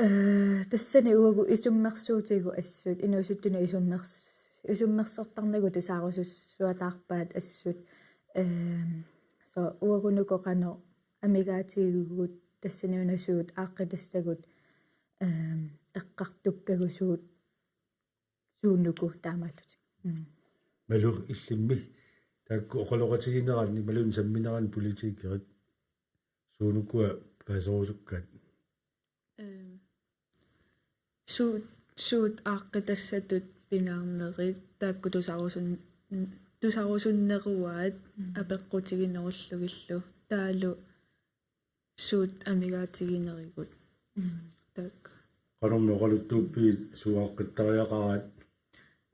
Eh, tassani uagut isummersuutigut assut, inuusuttunut isummers-, isummersortarnagu tusaarusussuataarpaat assut, ehm, so uagunuku qanoq amigaatigigugut tassaniuna suut aaqqitassagut, ehm, eqqartukkagut suut suunuku taamaallutik. Mm. Malu illimmi taakku oqaloqatigineranni, malunnut sammineranni politikerit suunukua paaserusukkaat? Ehm, suut, suut aaqqitassatut pingaarnerit taakku tusarusun-, tusarusunneruaat apeqqutiginerullugillu. Taavalu suut amigaatiginerigut. Taakku. Qanormi oqaluttuuppigit suut aaqqittariaqaraat?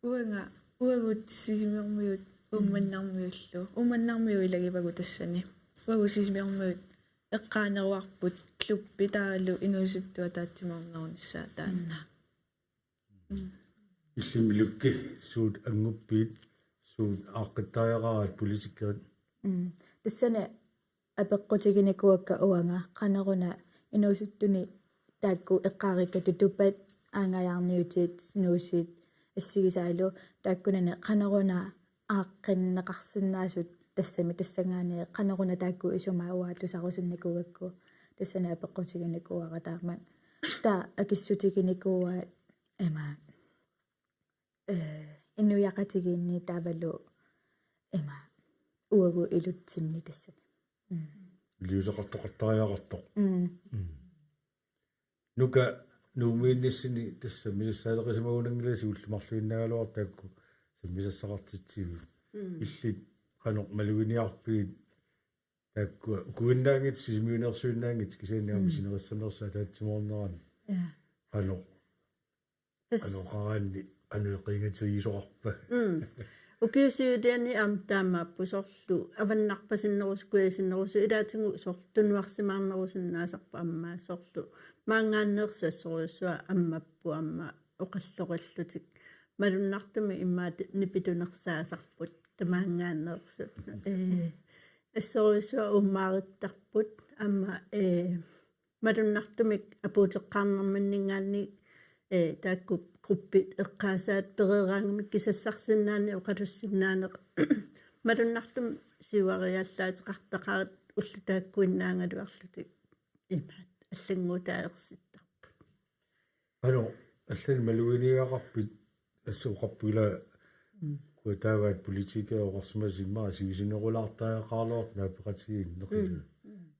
Uanga, uagut Sisimiormiut Uummannarmiullu. Uummannarmiut ilagivagut tassani. Uagut Sisimiormiut eqqaaneruarput klubbi taavalu inuusuttut ataatsimoornerunissaat taanna. Illimmi Lykke, suut anguppigit, suut aaqqittariaqaraat politikerit? Mm. Tassani apeqqutiginikuuakka uanga qanoruna inuusuttuni taakku eqqaarikkatut tupat, aanngajaarniutit, snuusit assigisaalu, taakkunani qanoruna aaqqinneqarsinnaasut tassami, tassanngaanniit qanoruna taakku isumaat uanga tusarusunnikuugakku, tassani apeqqutiginikuuara taama. Taava akissutiginikuuaat ima, eh, inuiaqatigiinni taavalu ima uagut ilutsinni tassani. Mm. Iliuuseqartoqartariaqartoq. Mm. Nuka, Nuummiinnissinni tassa sammisassaaleqisimagunanngilasi, ullut marluinnaagaluartut taakku sammisassaqartitsigut. Mm. Illit qanoq maluginiarpigit taakkua, ukuinnaanngitsut, Sisimiuneersuinnaanngitsut, kisianni aamma, mm, sinerissameersut ataatsimoornerani? Ja. Qanoq? Tassa qanoq oqaraanni, qanoq eqiingatigisoqarpa? Mm. Ukiut siuliani aamma taamaappoq, soorlu avannarpasinnerusut, kujasinnerusut, ilaatigut soorlu tunuarsimaarnerusinnaasarput aamma, soorlu maanngaanneersut assorujussuaq ammapput aamma oqalloqallutik. Malunnartumik immaqa nipitunersaasarput tamaanngaanneersut. Ee, assorujussuaq uummaarittarput aamma, ee, malunnartumik apuuteqqaarnerminninngaanniit, ee, taakku gruppit eqqaasaat pereeraangamik kisassarsinnaaneq, oqalussinnaaneq. Malunnartumik siuariaallaateqartaqaat ullut taakkuinnaagaluarlutik imaat allannguutaa ersittarput. Qanoq, allanik maluginiagaqarpit? Tassa oqarput ila, mm, ukua taavaat politikerit oqarsimasut immaqa sivisunerulaartariaqaraluartut naapeqatigiinneq. Mm.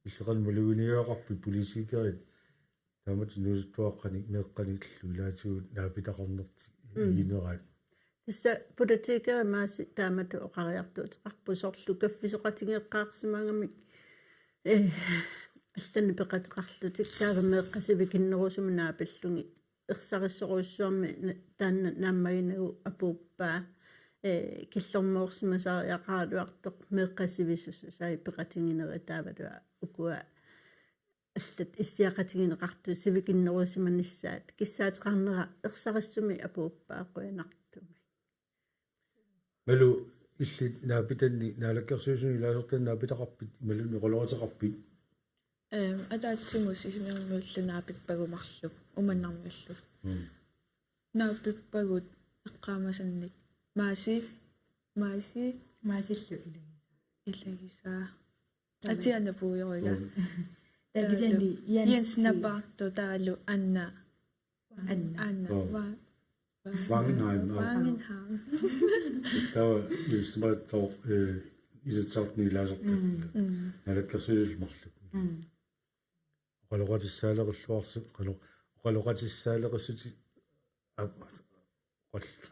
Illit qanoq maluginiagaqarpit politikerit taamatut inuusuttuaqqanik meeqqanillu ilaatigut naapitaqarnertik, mm, igineraat? Tassa politikerit Maasi taamatut oqariartuuteqarpoq, soorlu kaffisoqatigeeqqaarsimagamik, ee, allanik peqateqarlutik, taava meeqqat sivikinnerusumik naapillugit. Ersarissorujussuarmik na-, taanna naammaginagu apuuppaa, ee, killormoorsimasariaqaraluartoq meeqqat sivisussusaat peqatiginerit, taavalu ukua allat issiaqatigineqartut sivikinnerusimanissaat, kissaateqarnera ersarissumik apuuppaa, qujanartumik. Malu, illit naapitanni, naalakkersuisuni ilaasortani naapitaqarpit imaluunniit oqaloqateqarpit? Ehm, ataatsimut Sisimiormiullu naapippagut marluk, Uummannarmiullu. Mm. Naapippagut eqqaamasannik Maasi, Maasi, Maasillu ilagisaa. Ilagisaa. Taava. Atiana puioriga. Mm. Taava kisianni Jens, Jens Napaartoq taavalu Anna. Anna. Anna. Oh. Wa-, wa-, Wangenheim, oh. Wangenheim. Taava Jens Napaartoq, eh, Inatsisartuni ilaasortat. Mm. Mm. Naalakkersuisullu marluk. Mm. Oqaloqatissaaleqilluarsi-, qalo-, oqaloqatissaaleqissuti-, ap-, oqal-,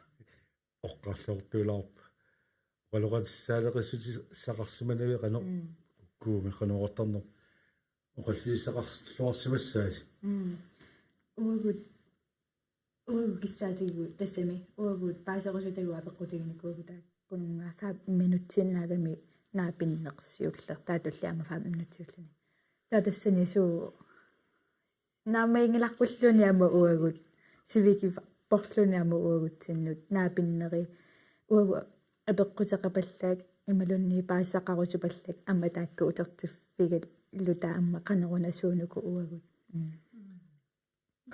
oqqarlortuilaarpa. Oqaloqatissaaleqissutissaqarsimanavit qanoq, mm, ukkuumi qanoq oqartarneq? Oqallisissaqarluarsimassaasi. Mm. Uagut, uagut kissaatigigut tassami, uagut paaserusutagut apeqqutiginikuugut taakkununnga fem minutsiinnaagami naapinneq siulleq, taava tullia aamma fem minutsiulluni. Taava tassani suu naammaginngilarpulluunniit aamma uagut, sivikipporluunniit aamma uagutsinnut naapinneri, uagut apeqquteqapallak imaluunniit paasisaqarusupallak aamma taakku utertiffigalugit aamma qanoruna suunuku uagut. Mm.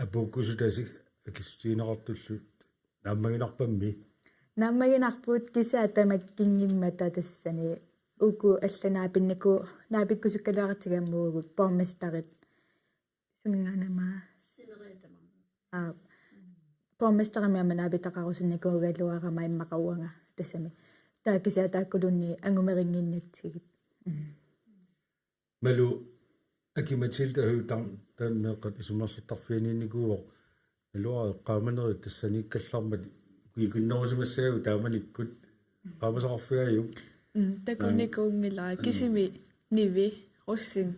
Apuukkusutasi akissutigineqartullu naammaginarpammi? Naammaginarput kisianni tamakkinngimmata tassani uku allat naapinnikuuagut, naapikkusukkaluaqatigiit aamma uagut borgmesterit suminngaanniit. Aa, borgmesterimi aamma naapitaqarusunnikuugaluarama immaqa uanga tassami. Taava kisianni taakkuluunniit angumerinnginnatsigit. Mm. Malu Aki-Matilda Høegh-Dam taanna meeqqat isummersortarfianiinnikuuvoq. Naluara eqqaamanerit tassaniikkallarmat ukiikinnerusimassaagut taamanikkut eqqaamasaqarfigaajuk. Mm, takunikuunngilaq, mm, kisimi Nivi Rosing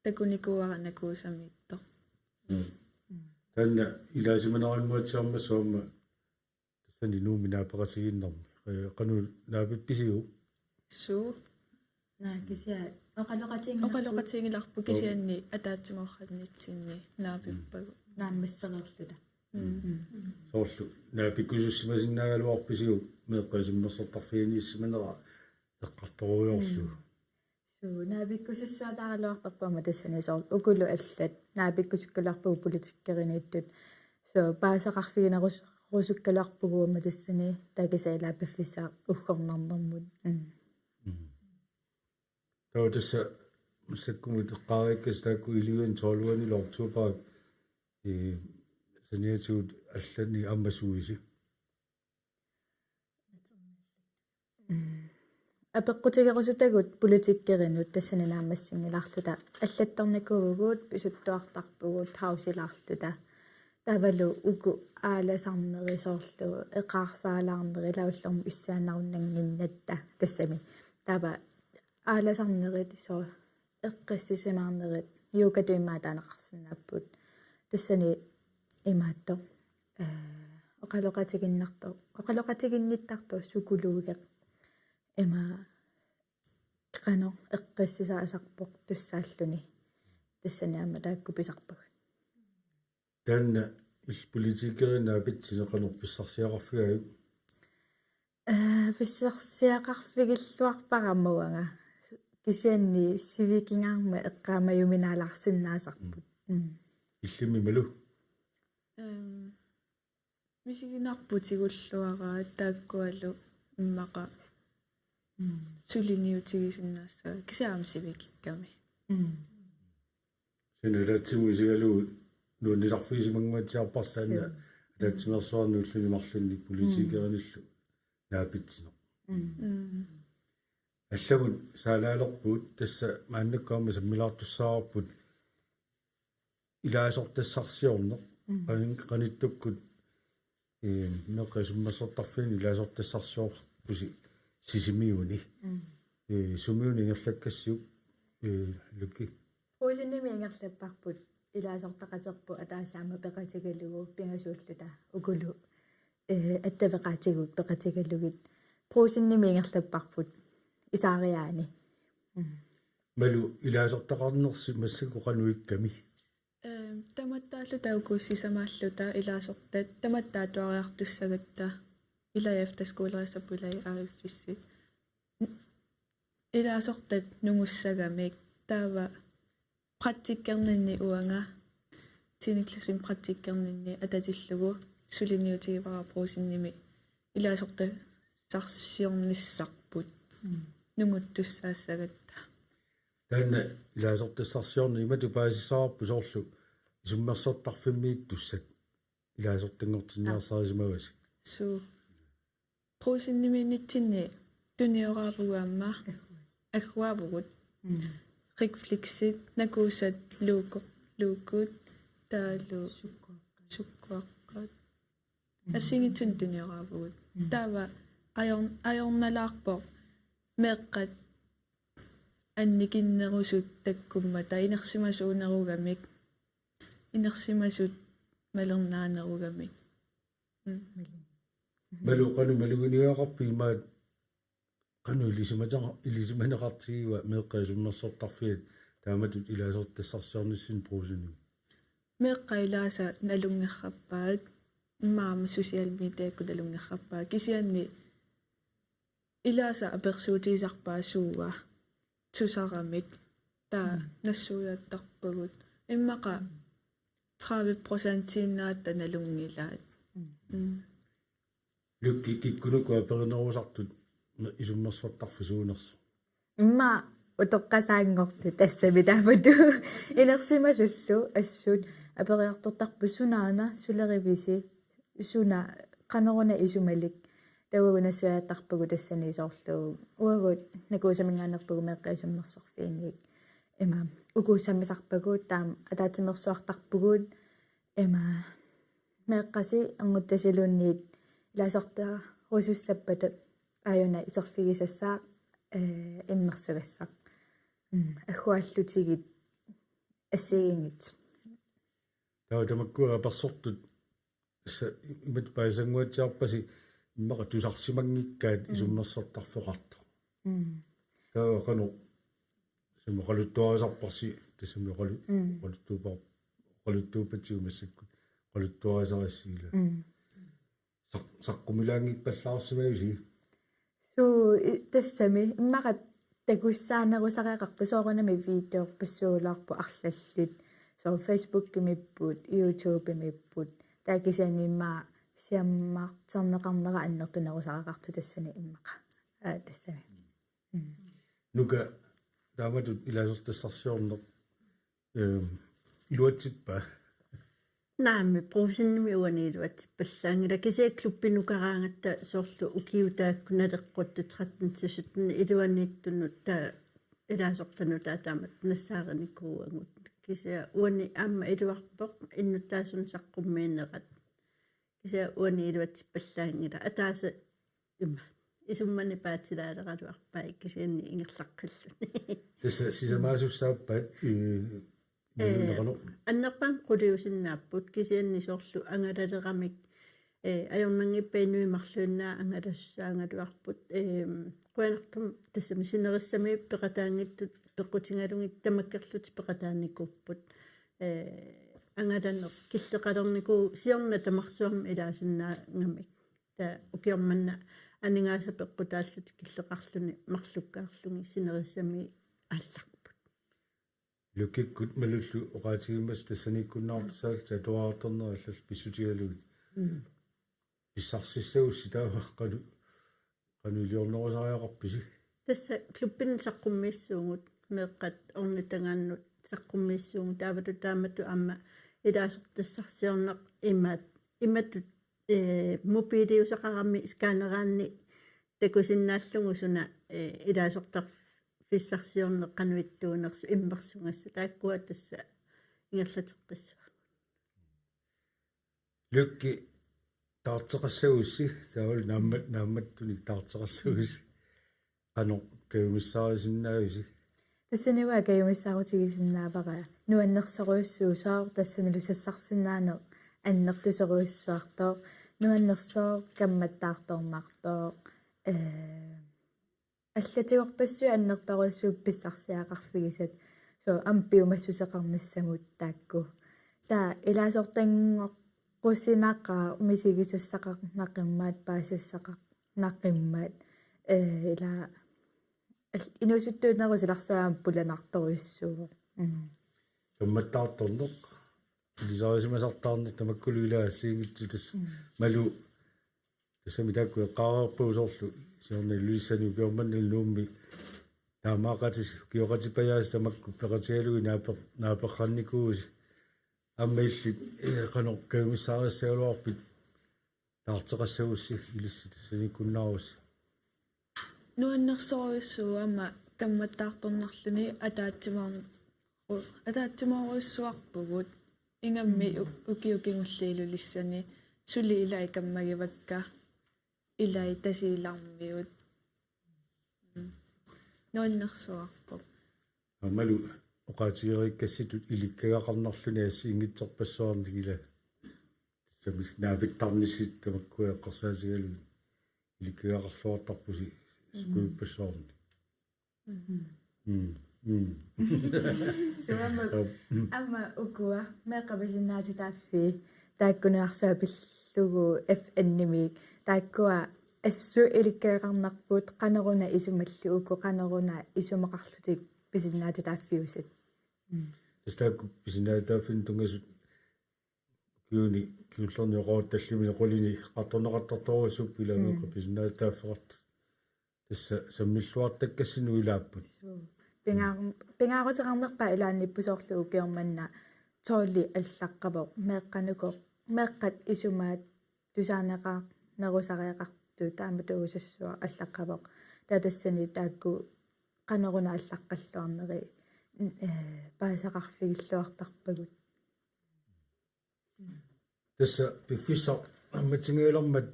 takunikuuara Nakuusamiittoq. Mm. Taanna ilaasimaneranguatsiarmassuk aamma tassani Nuummi naapeqatigiinnermi. Ee, qanoq naapippisiuk? Suu. Naa kisianni oqaloqatiginngilarput. Oqaloqatiginngilarput kisianni ataatsimoornitsinni naapippagut. Naammassereerluta. Mm. Mm. Soorlu naapikkusussimasinnaagaluarpisiuk meeqqat isummersortarfianiissimanera eqqartorujoorlugu? Mm. Suu, naapikkusussuataaraluarparput aamma tassani soorlu ukulu allat naapikkusukkaluarpagut politikkeriniittut. Suu, paasisaqarfiginerus-, -rusukkaluarpugut aamma tassani taava kisianni ilaa piffissaq uggornarnermut. Mm. Mm. Taava tassa massakkumut eqqaariikkasi taakku elleve tolv-ani oktober, ee, saniatigut allani ammasuisi. Mm. Apeqqutigerusutagut politikkerinut tassani naammassinngilaarluta allattornikuuvugut, pisuttuartarpugut, pausilaarluta. Taavalu uku aalasarneri soorlu eqaarsaalaarneri ilaa ullormut issiaanarunnannginnatta tassami. Taava aalasarnerit soorlu eqqissisimaarnerit yogatut immaqa taaneqarsinnaapput. Tassani imaattoq, ee, oqaloqatiginnartoq, oqaloqatiginnittartoq psykologeq. Ima qanoq eqqissisaasarpoq tussaalluni. Tassani aamma taakku pisarpagut. Taanna il-, politikerinut naapitsineq qanoq pissarsiaqarfigaajuk? Ee, pissarsiaqarfigilluarpara aamma uanga. Kisianni sivikingaarmat eqqaamajuminaalaarsinnaasarput. Mm. Mm. Illimmi Malu? Ehm, misiginarpoq tigulluaraat taakkualu immaqa, mm, suliniutigisinnaassagaa kisianni aamma sivikikkami. Mm. Saniatigut isigalugu nuannisarfigisimanguatsiarparsi taanna. Suu. Ataatsimeersuarni ulluni marlunni politikerinillu naapitsineq. Mm. Mm. Allamut saalaalerpugut, tassa maannakkut aamma sammilaartussaavarput ilaasortassarsiorneq. Mm. Qan-, qanittukkut, ee, meeqqat isummersortarfianni ilaasortassarsiorpusi Sisimiuni. Mm. Ee, sumiuna ingerlakkassiuk, ee, Luki? Brugsenimi ingerlapparput, ilaasortaqaterput ataaseq aamma peqatigalugu pingasuulluta ukulu, ee, attaveqaatigut peqatigalugit. Brugsenimi ingerlapparput isaariaani. Mm. Malu ilaasortaqarnersi massakkut qanoq ikkami? Ehm, tamattaalluta uku sisamaalluta ilaasortat tamatta atuariartussagatta ilai efterskolerissapput ilai A F S-i. Ilaasortat nungussagamik taava praktikkerninni uanga tiende klassimi praktikkerninni atatillugu suliniutigivara Brugsenimi ilaasortassarsiornissarput. Mm. Nunguttussaassagatta. Taanna ilaasortassarsiorneq imatut paasissavarput soorlu isummersortarfimmiittussat ilaasortanngortinniarsarisimavasi. Suu. Brugsenimiinnitsinni tunioraavugut aamma agguaavugut. Mm. Refleksit, Nakuusat, Luuko-, Luukut, taavalu sukkuaqqat. Sukkuaqqat. Mm. Assigiinngitsunik tunioraavugut. Mm. Taava ajor-, ajornalaarpoq meeqqat annikinnerusut takkummata inersimasuunerugamik, inersimasut malernaanerugamik. Mm. Malu qanoq maluginiagaqarpit imaat qanoq ilisimata-, ilisimaneqartigiva meeqqat isummersortarfiat taamatut ilaasortassarsiornissinni Brugsenimi? Meeqqat ilaasa nalunngerrappaat, immaqa aamma social mediakkut nalunngerrappaat. Kisianni ilaasa apersuutigisarpaat suua susaramik, taava, mm, nassuiaattarpagut. Immaqa, mm, tredive procentiinnaat nalunngilaat. Mm. Mm. Lykke, kikkunuku aperinerusartut isummersortarfik suunersoq? Immaqa utoqqasaanngortut tassami taamatut inersimasullu assut aperiartortarput sunaana sulerivisi, suna qanoruna isumalik. Taava uagut nassuiaattarpagut tassani soorlu uagut Nakuusaminngaanneerpugut meeqqat isummersorfiinnik. Ima ukuussamisarpagut taama ataatsimeersuartarpugut, ima meeqqasi anguttasiluunniit ilaasortarusussappata aajuna iserfigisassaaq, ee, immersugassaq. Mm, agguaallutigit assigiinngitsut. Taava tamakku apersortut tassa imatut paasisannguatsiarpasi immaqa tusarsimanngikkaat, mm, isummersortarfeqartoq. Mm. Taava qanoq, tassami oqaluttuarisarparsi, tassami oqalu-, mm, oqaluttuuppar-, oqaluttuuppatsigut massakkut oqaluttuarisarassi ilaa. Mm. Saq-, saqqummilaanngippallaarsimavisi? Suu, i-, tassami immaqa takussaanerusariaqarpoq, soorunami videorpassuulaarpoq arlallit. Soorlu Facebookimiipput, YouTubemiipput. Taava kisianni immaqa siammarterneqarnera annertunerusariaqartoq tassani immaqa. Aa, tassami. Mm. Nuka, taamatut ilaasortassarsiorneq, ehm, iluatsippa? Naamik, Brugsenimi uani iluatsippallaanngilaq, kisianni klubbinukaraangatta soorlu ukiut taakku naleqquttut tretten til sytten iluaniittunut taava ilaasortanut taava taamatut nassaarinikuuagut. Kisianni uani aamma iluarpoq innuttaasunik saqqummiinerat. Kisianni uani iluatsippallaanngilaq, ataaseq ima isummani paatilaaleraluarpai kisianni ingerlaqqilluni. Tassa sisamaasussaappat, ee, ee, nunaqarneq? Annerpaamik quliusinnaapput kisianni soorlu angalaleramik, ee, ajornanngippat inuit marluinnaat angalasussaagaluarput. Ee, qujanartumik tassami sinerissami peqataanngitsut peqqutigalugit tamakkerlutik peqataanikuupput. Ee, angalaneq killeqalernikuuvoq siorna tamarsuarmi ilaasinnaagami. Taava ukioq manna aningaasat peqqutaallutik killeqarluni marlukkaarlugit sinerissami aallarput. Lykkekkut Malullu oqaatigimmassuk tassaniikkunnaartussaallutit atuartarnerit allallu pissutigalugit. Mm. Pissarsissagussi taava qanoq, qanoq iliornerusariaqarpisi? Tassa klubbinut saqqummiissuugut, meeqqat ornittagaannut saqqummiissuugut, taavalu taamatut aamma ilaasortassarsiorneq imaat, imatut, ee, mobiiliusaqarami skanneraanni takusinnaallugu suna, ee, ilaasortarfissarsiorneq qanoq ittuunersoq immersugassaq, taakkua tassa ingerlateqqissaaq. Lykke, taarteqassagussi, taavalu naammat-, naammattunik taarteqassagussi. Qanoq kajumissaarisinnaavisi? Tassani uanga kajumissaarutigisinnaavara nuannersorujussuusoq, tassanilu sassarsinnaaneq annertusorujussuartoq, nuannersoq, kammattaartornartoq, ee, allatigorpassuit annertoorujussuupput pissarsiaqarfigisat. Soorlu aamma piumassuseqarnissamut taakku. Taava ilaasortanngorussinaqaaq misigisassaqarnaqimmat, paasassaqarnaqimmat. Ee, ila al-, inuusuttuunerup silarsuaa aamma pulanartorujussuuvoq. Mm. Kammattaartorneq. Ilisarisimasartaarneq tamakkulu ilaa assigiinngitsut tassa. Mm. Malu, tassami taakku eqqaareerpagut soorlu siorna Ilulissani ukioq manna Nuummi taamaaqatis-, ukioqatipajaasi tamakku peqatigalugit naape-, naapeqqaarnikuuvusi. Aamma illit, ee, qanoq kajumissaarissagaluarpit taarteqassagussi ilissi tassaniikkunnaarussi? Nuannersorujussuuvoq aamma kammattaartornarluni ataatsimoor-, ataatsimoorujussuarpugut. Ingammik u-, ukiut kingulliit Ilulissani suli ilai kammagivakka, ilai Tasiilarmiut. Mm. Nuannersuarpoq. Aammalu oqaatigereerikkassitut ilikkagaqarnarluni assigiinngitsorpassuarnik ila. Tassami naapittarnissi tamakkua eqqarsaatigalugit ilikkagaqarluartarpusi. Mm. Skuippassuarnik. Mm. Mm. Mm. Suama. Aap, mm. Aamma ukua meeqqat pisinnaatitaaffii taakku nunarsuaq pillugu F N-imiit, taakkua assut ilikkagaqarnarput, qanoruna isumallu uku, qanoruna isumaqarlutik pisinnaatitaaffiusat. Mm. Tassa taakku pisinnaatitaaffinnut tunngasut Piuni kingullerni oqaruttallimini qulini eqqartorneqartartorujussuupput ilaa, mm, meeqqat pisinnaatitaaffeqartut. Tassa sammilluartakkassinnut ilaapput. Suu. Pingaar-, pingaaruteqarnerpaaq ilaanniippoq, soorlu ukioq manna tolvi allaqqavoq, meeqqanuku, meeqqat isumaat tusaaneqarnerusariaqartut taamatut uusassuaq allaqqavoq. Taava tassani taakku qanoruna allaqqalluarneri, eh, paasisaqarfigilluartarpagut. Tassa piffissaq aamma tingajalermat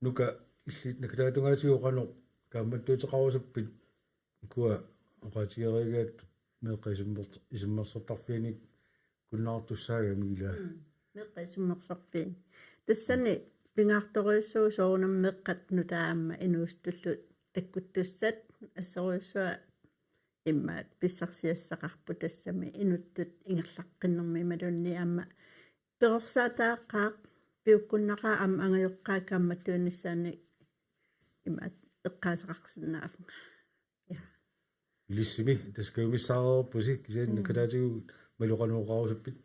Nuka, illit naggataata tungaatigut qanoq kaammattuuteqarusuppit, ukua oqaatigeriigaat meeqqat isummer-, isummersortarfianni kunnaartussaagamik ilaa? Mm. Meeqqat isummersorfianni. Tassani pingaartorujussuuvoq soorunami meeqqat nutaamik aamma inuusuttullu takkuttussat, assorujussuaq immaqa pissarsiassaqarput tassami inuttut ingerlaqqinnermi imaluunniit aamma perorsaataaqqaaq, piukkunnaqaaq aamma angajoqqaat kaammattuinissaannik imaat eqqaasaqarsinnaavunga. Ja. Ilissimi tassa kajumissaareerpusi, kisianni, mm, naggataatigut Malu qanoq oqarusuppit?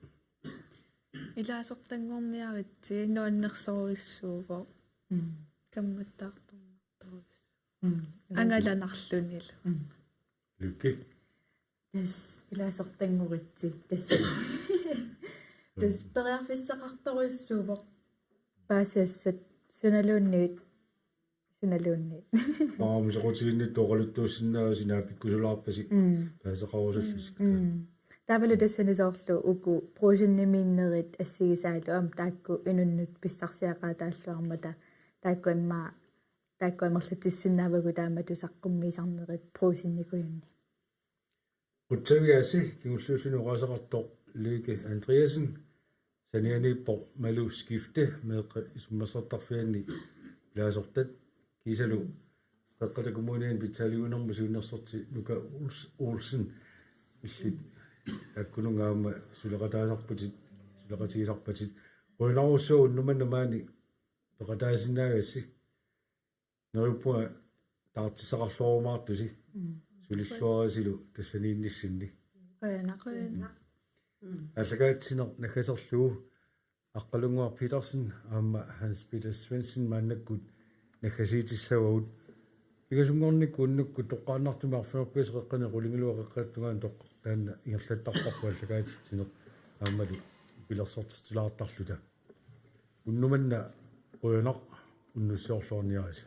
Ilaasortanngorniaritsi, nuannersorujussuuvoq. Mm. Kammattaartornartorujussuuvoq. Mm. Angalanarlunilu. Mm. Lykke. Tassa ilaasortanngoritsi tassa. Tassa periarfissaqartorujussuuvoq paasisassat sunaluunniit, sunaluunniit. Aamma soqutiginnittut oqaluttuussinnaavasi naapikkusulaarpasi. Mm. Paasisaqarusullusi. Mm. Taavalu tassani soorlu uku Brugsenimiinnerit assigisaallu aamma taakku inunnut pissarsiaqaataalluarmata, taakku immaqa, taakku amerlatissinnaavagut taamatut saqqummiisarnerit Brugsenikujunni. Qutsavigaassi kingulliulluni oqaaseqartoq Lykke Andreassen, sanianiippoq Malu Skifte meeqqat isummersortarfianni ilaasortat, kiisalu Qeqqata Kommuniani pitsaaliuinermut siunnersorti Nuka Ols-, Olsen, illit taakkununnga aamma suleqataasarputit, suleqatigisarpatit. Qujanarujussuaq unnuk manna maani peqataasinnaagassi. Neriuppunga taartissaqarluarumaartusi. Mm. Sulilluarisilu tassaniinnissinni. Qujanaq. Qujanaq. Mm. Aallakaatitsineq naggaserlugu Aqqalunnguaq Petersen aamma Hans Peter Svendsen maannakkut naggasiitissavagut. Pingasunngornikkut unnukkut toqqaannartumik arfineq-pingasut qeqqani qulingiluat qeqqata tungaanut toqqaq taanna ingerlattarparput aallakaatitsineq aammalu pilersortitsilaartarluta. Unnuk manna qujanaq, unnussiorluarniarisi.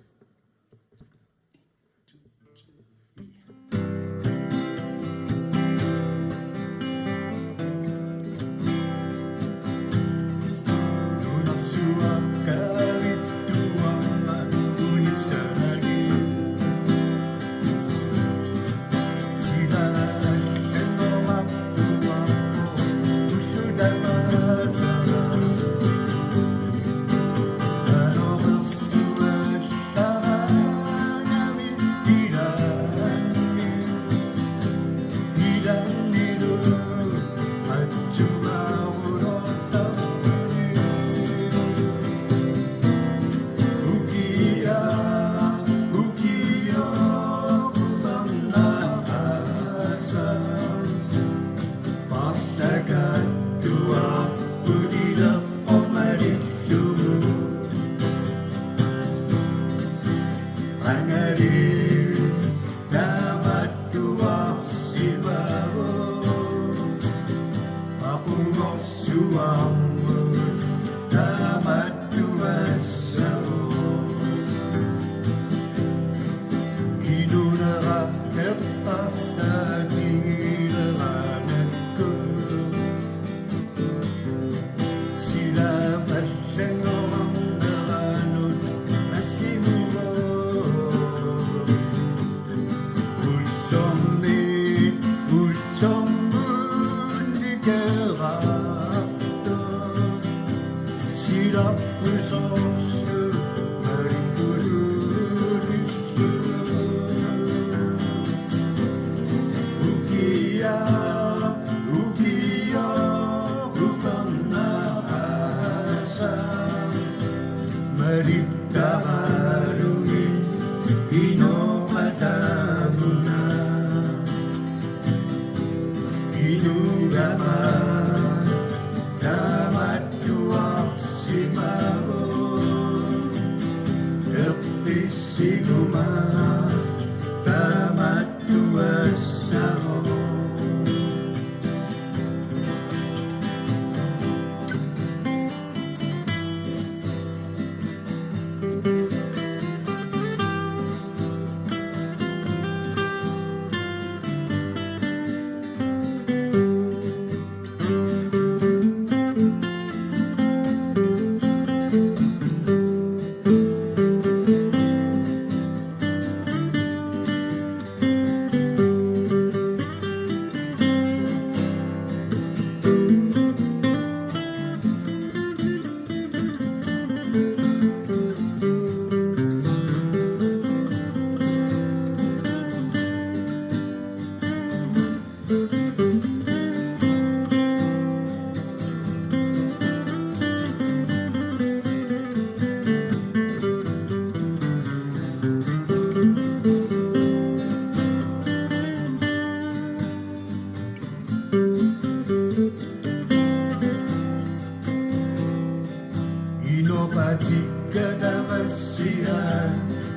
Tikka tamassia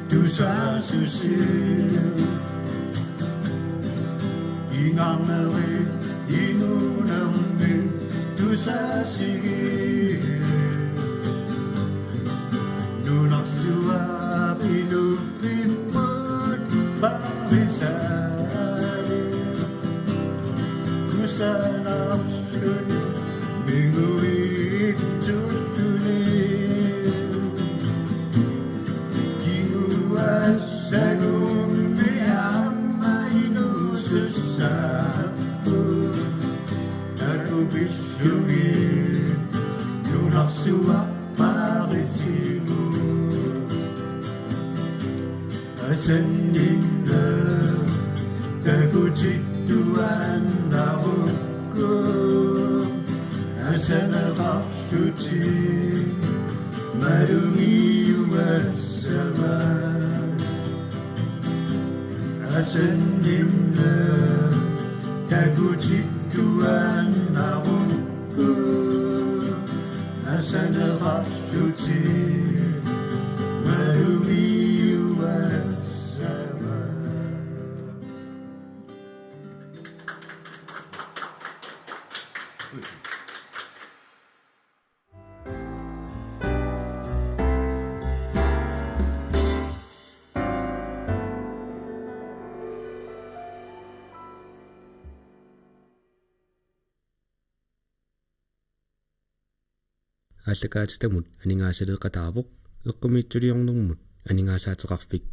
tusaasusi. Ingarneri inuunermi tusaasigi. Nunarsuaq inuupipput parisaali. Kusanarluni minguitsulluni. Kinguassagummi aamma inuusussaapput. Takupillugit nunarsuaq parisimut. Asanninneq takutittuaannarukku. Asaneqarlutik malugiuassavat. Asanninneq takutittuaannarukku. Asaneqarlutik malugiuassavat. Aallakaatitamut aningaasaleeqataavoq, eqqumiitsuliornermut aningaasaateqarfik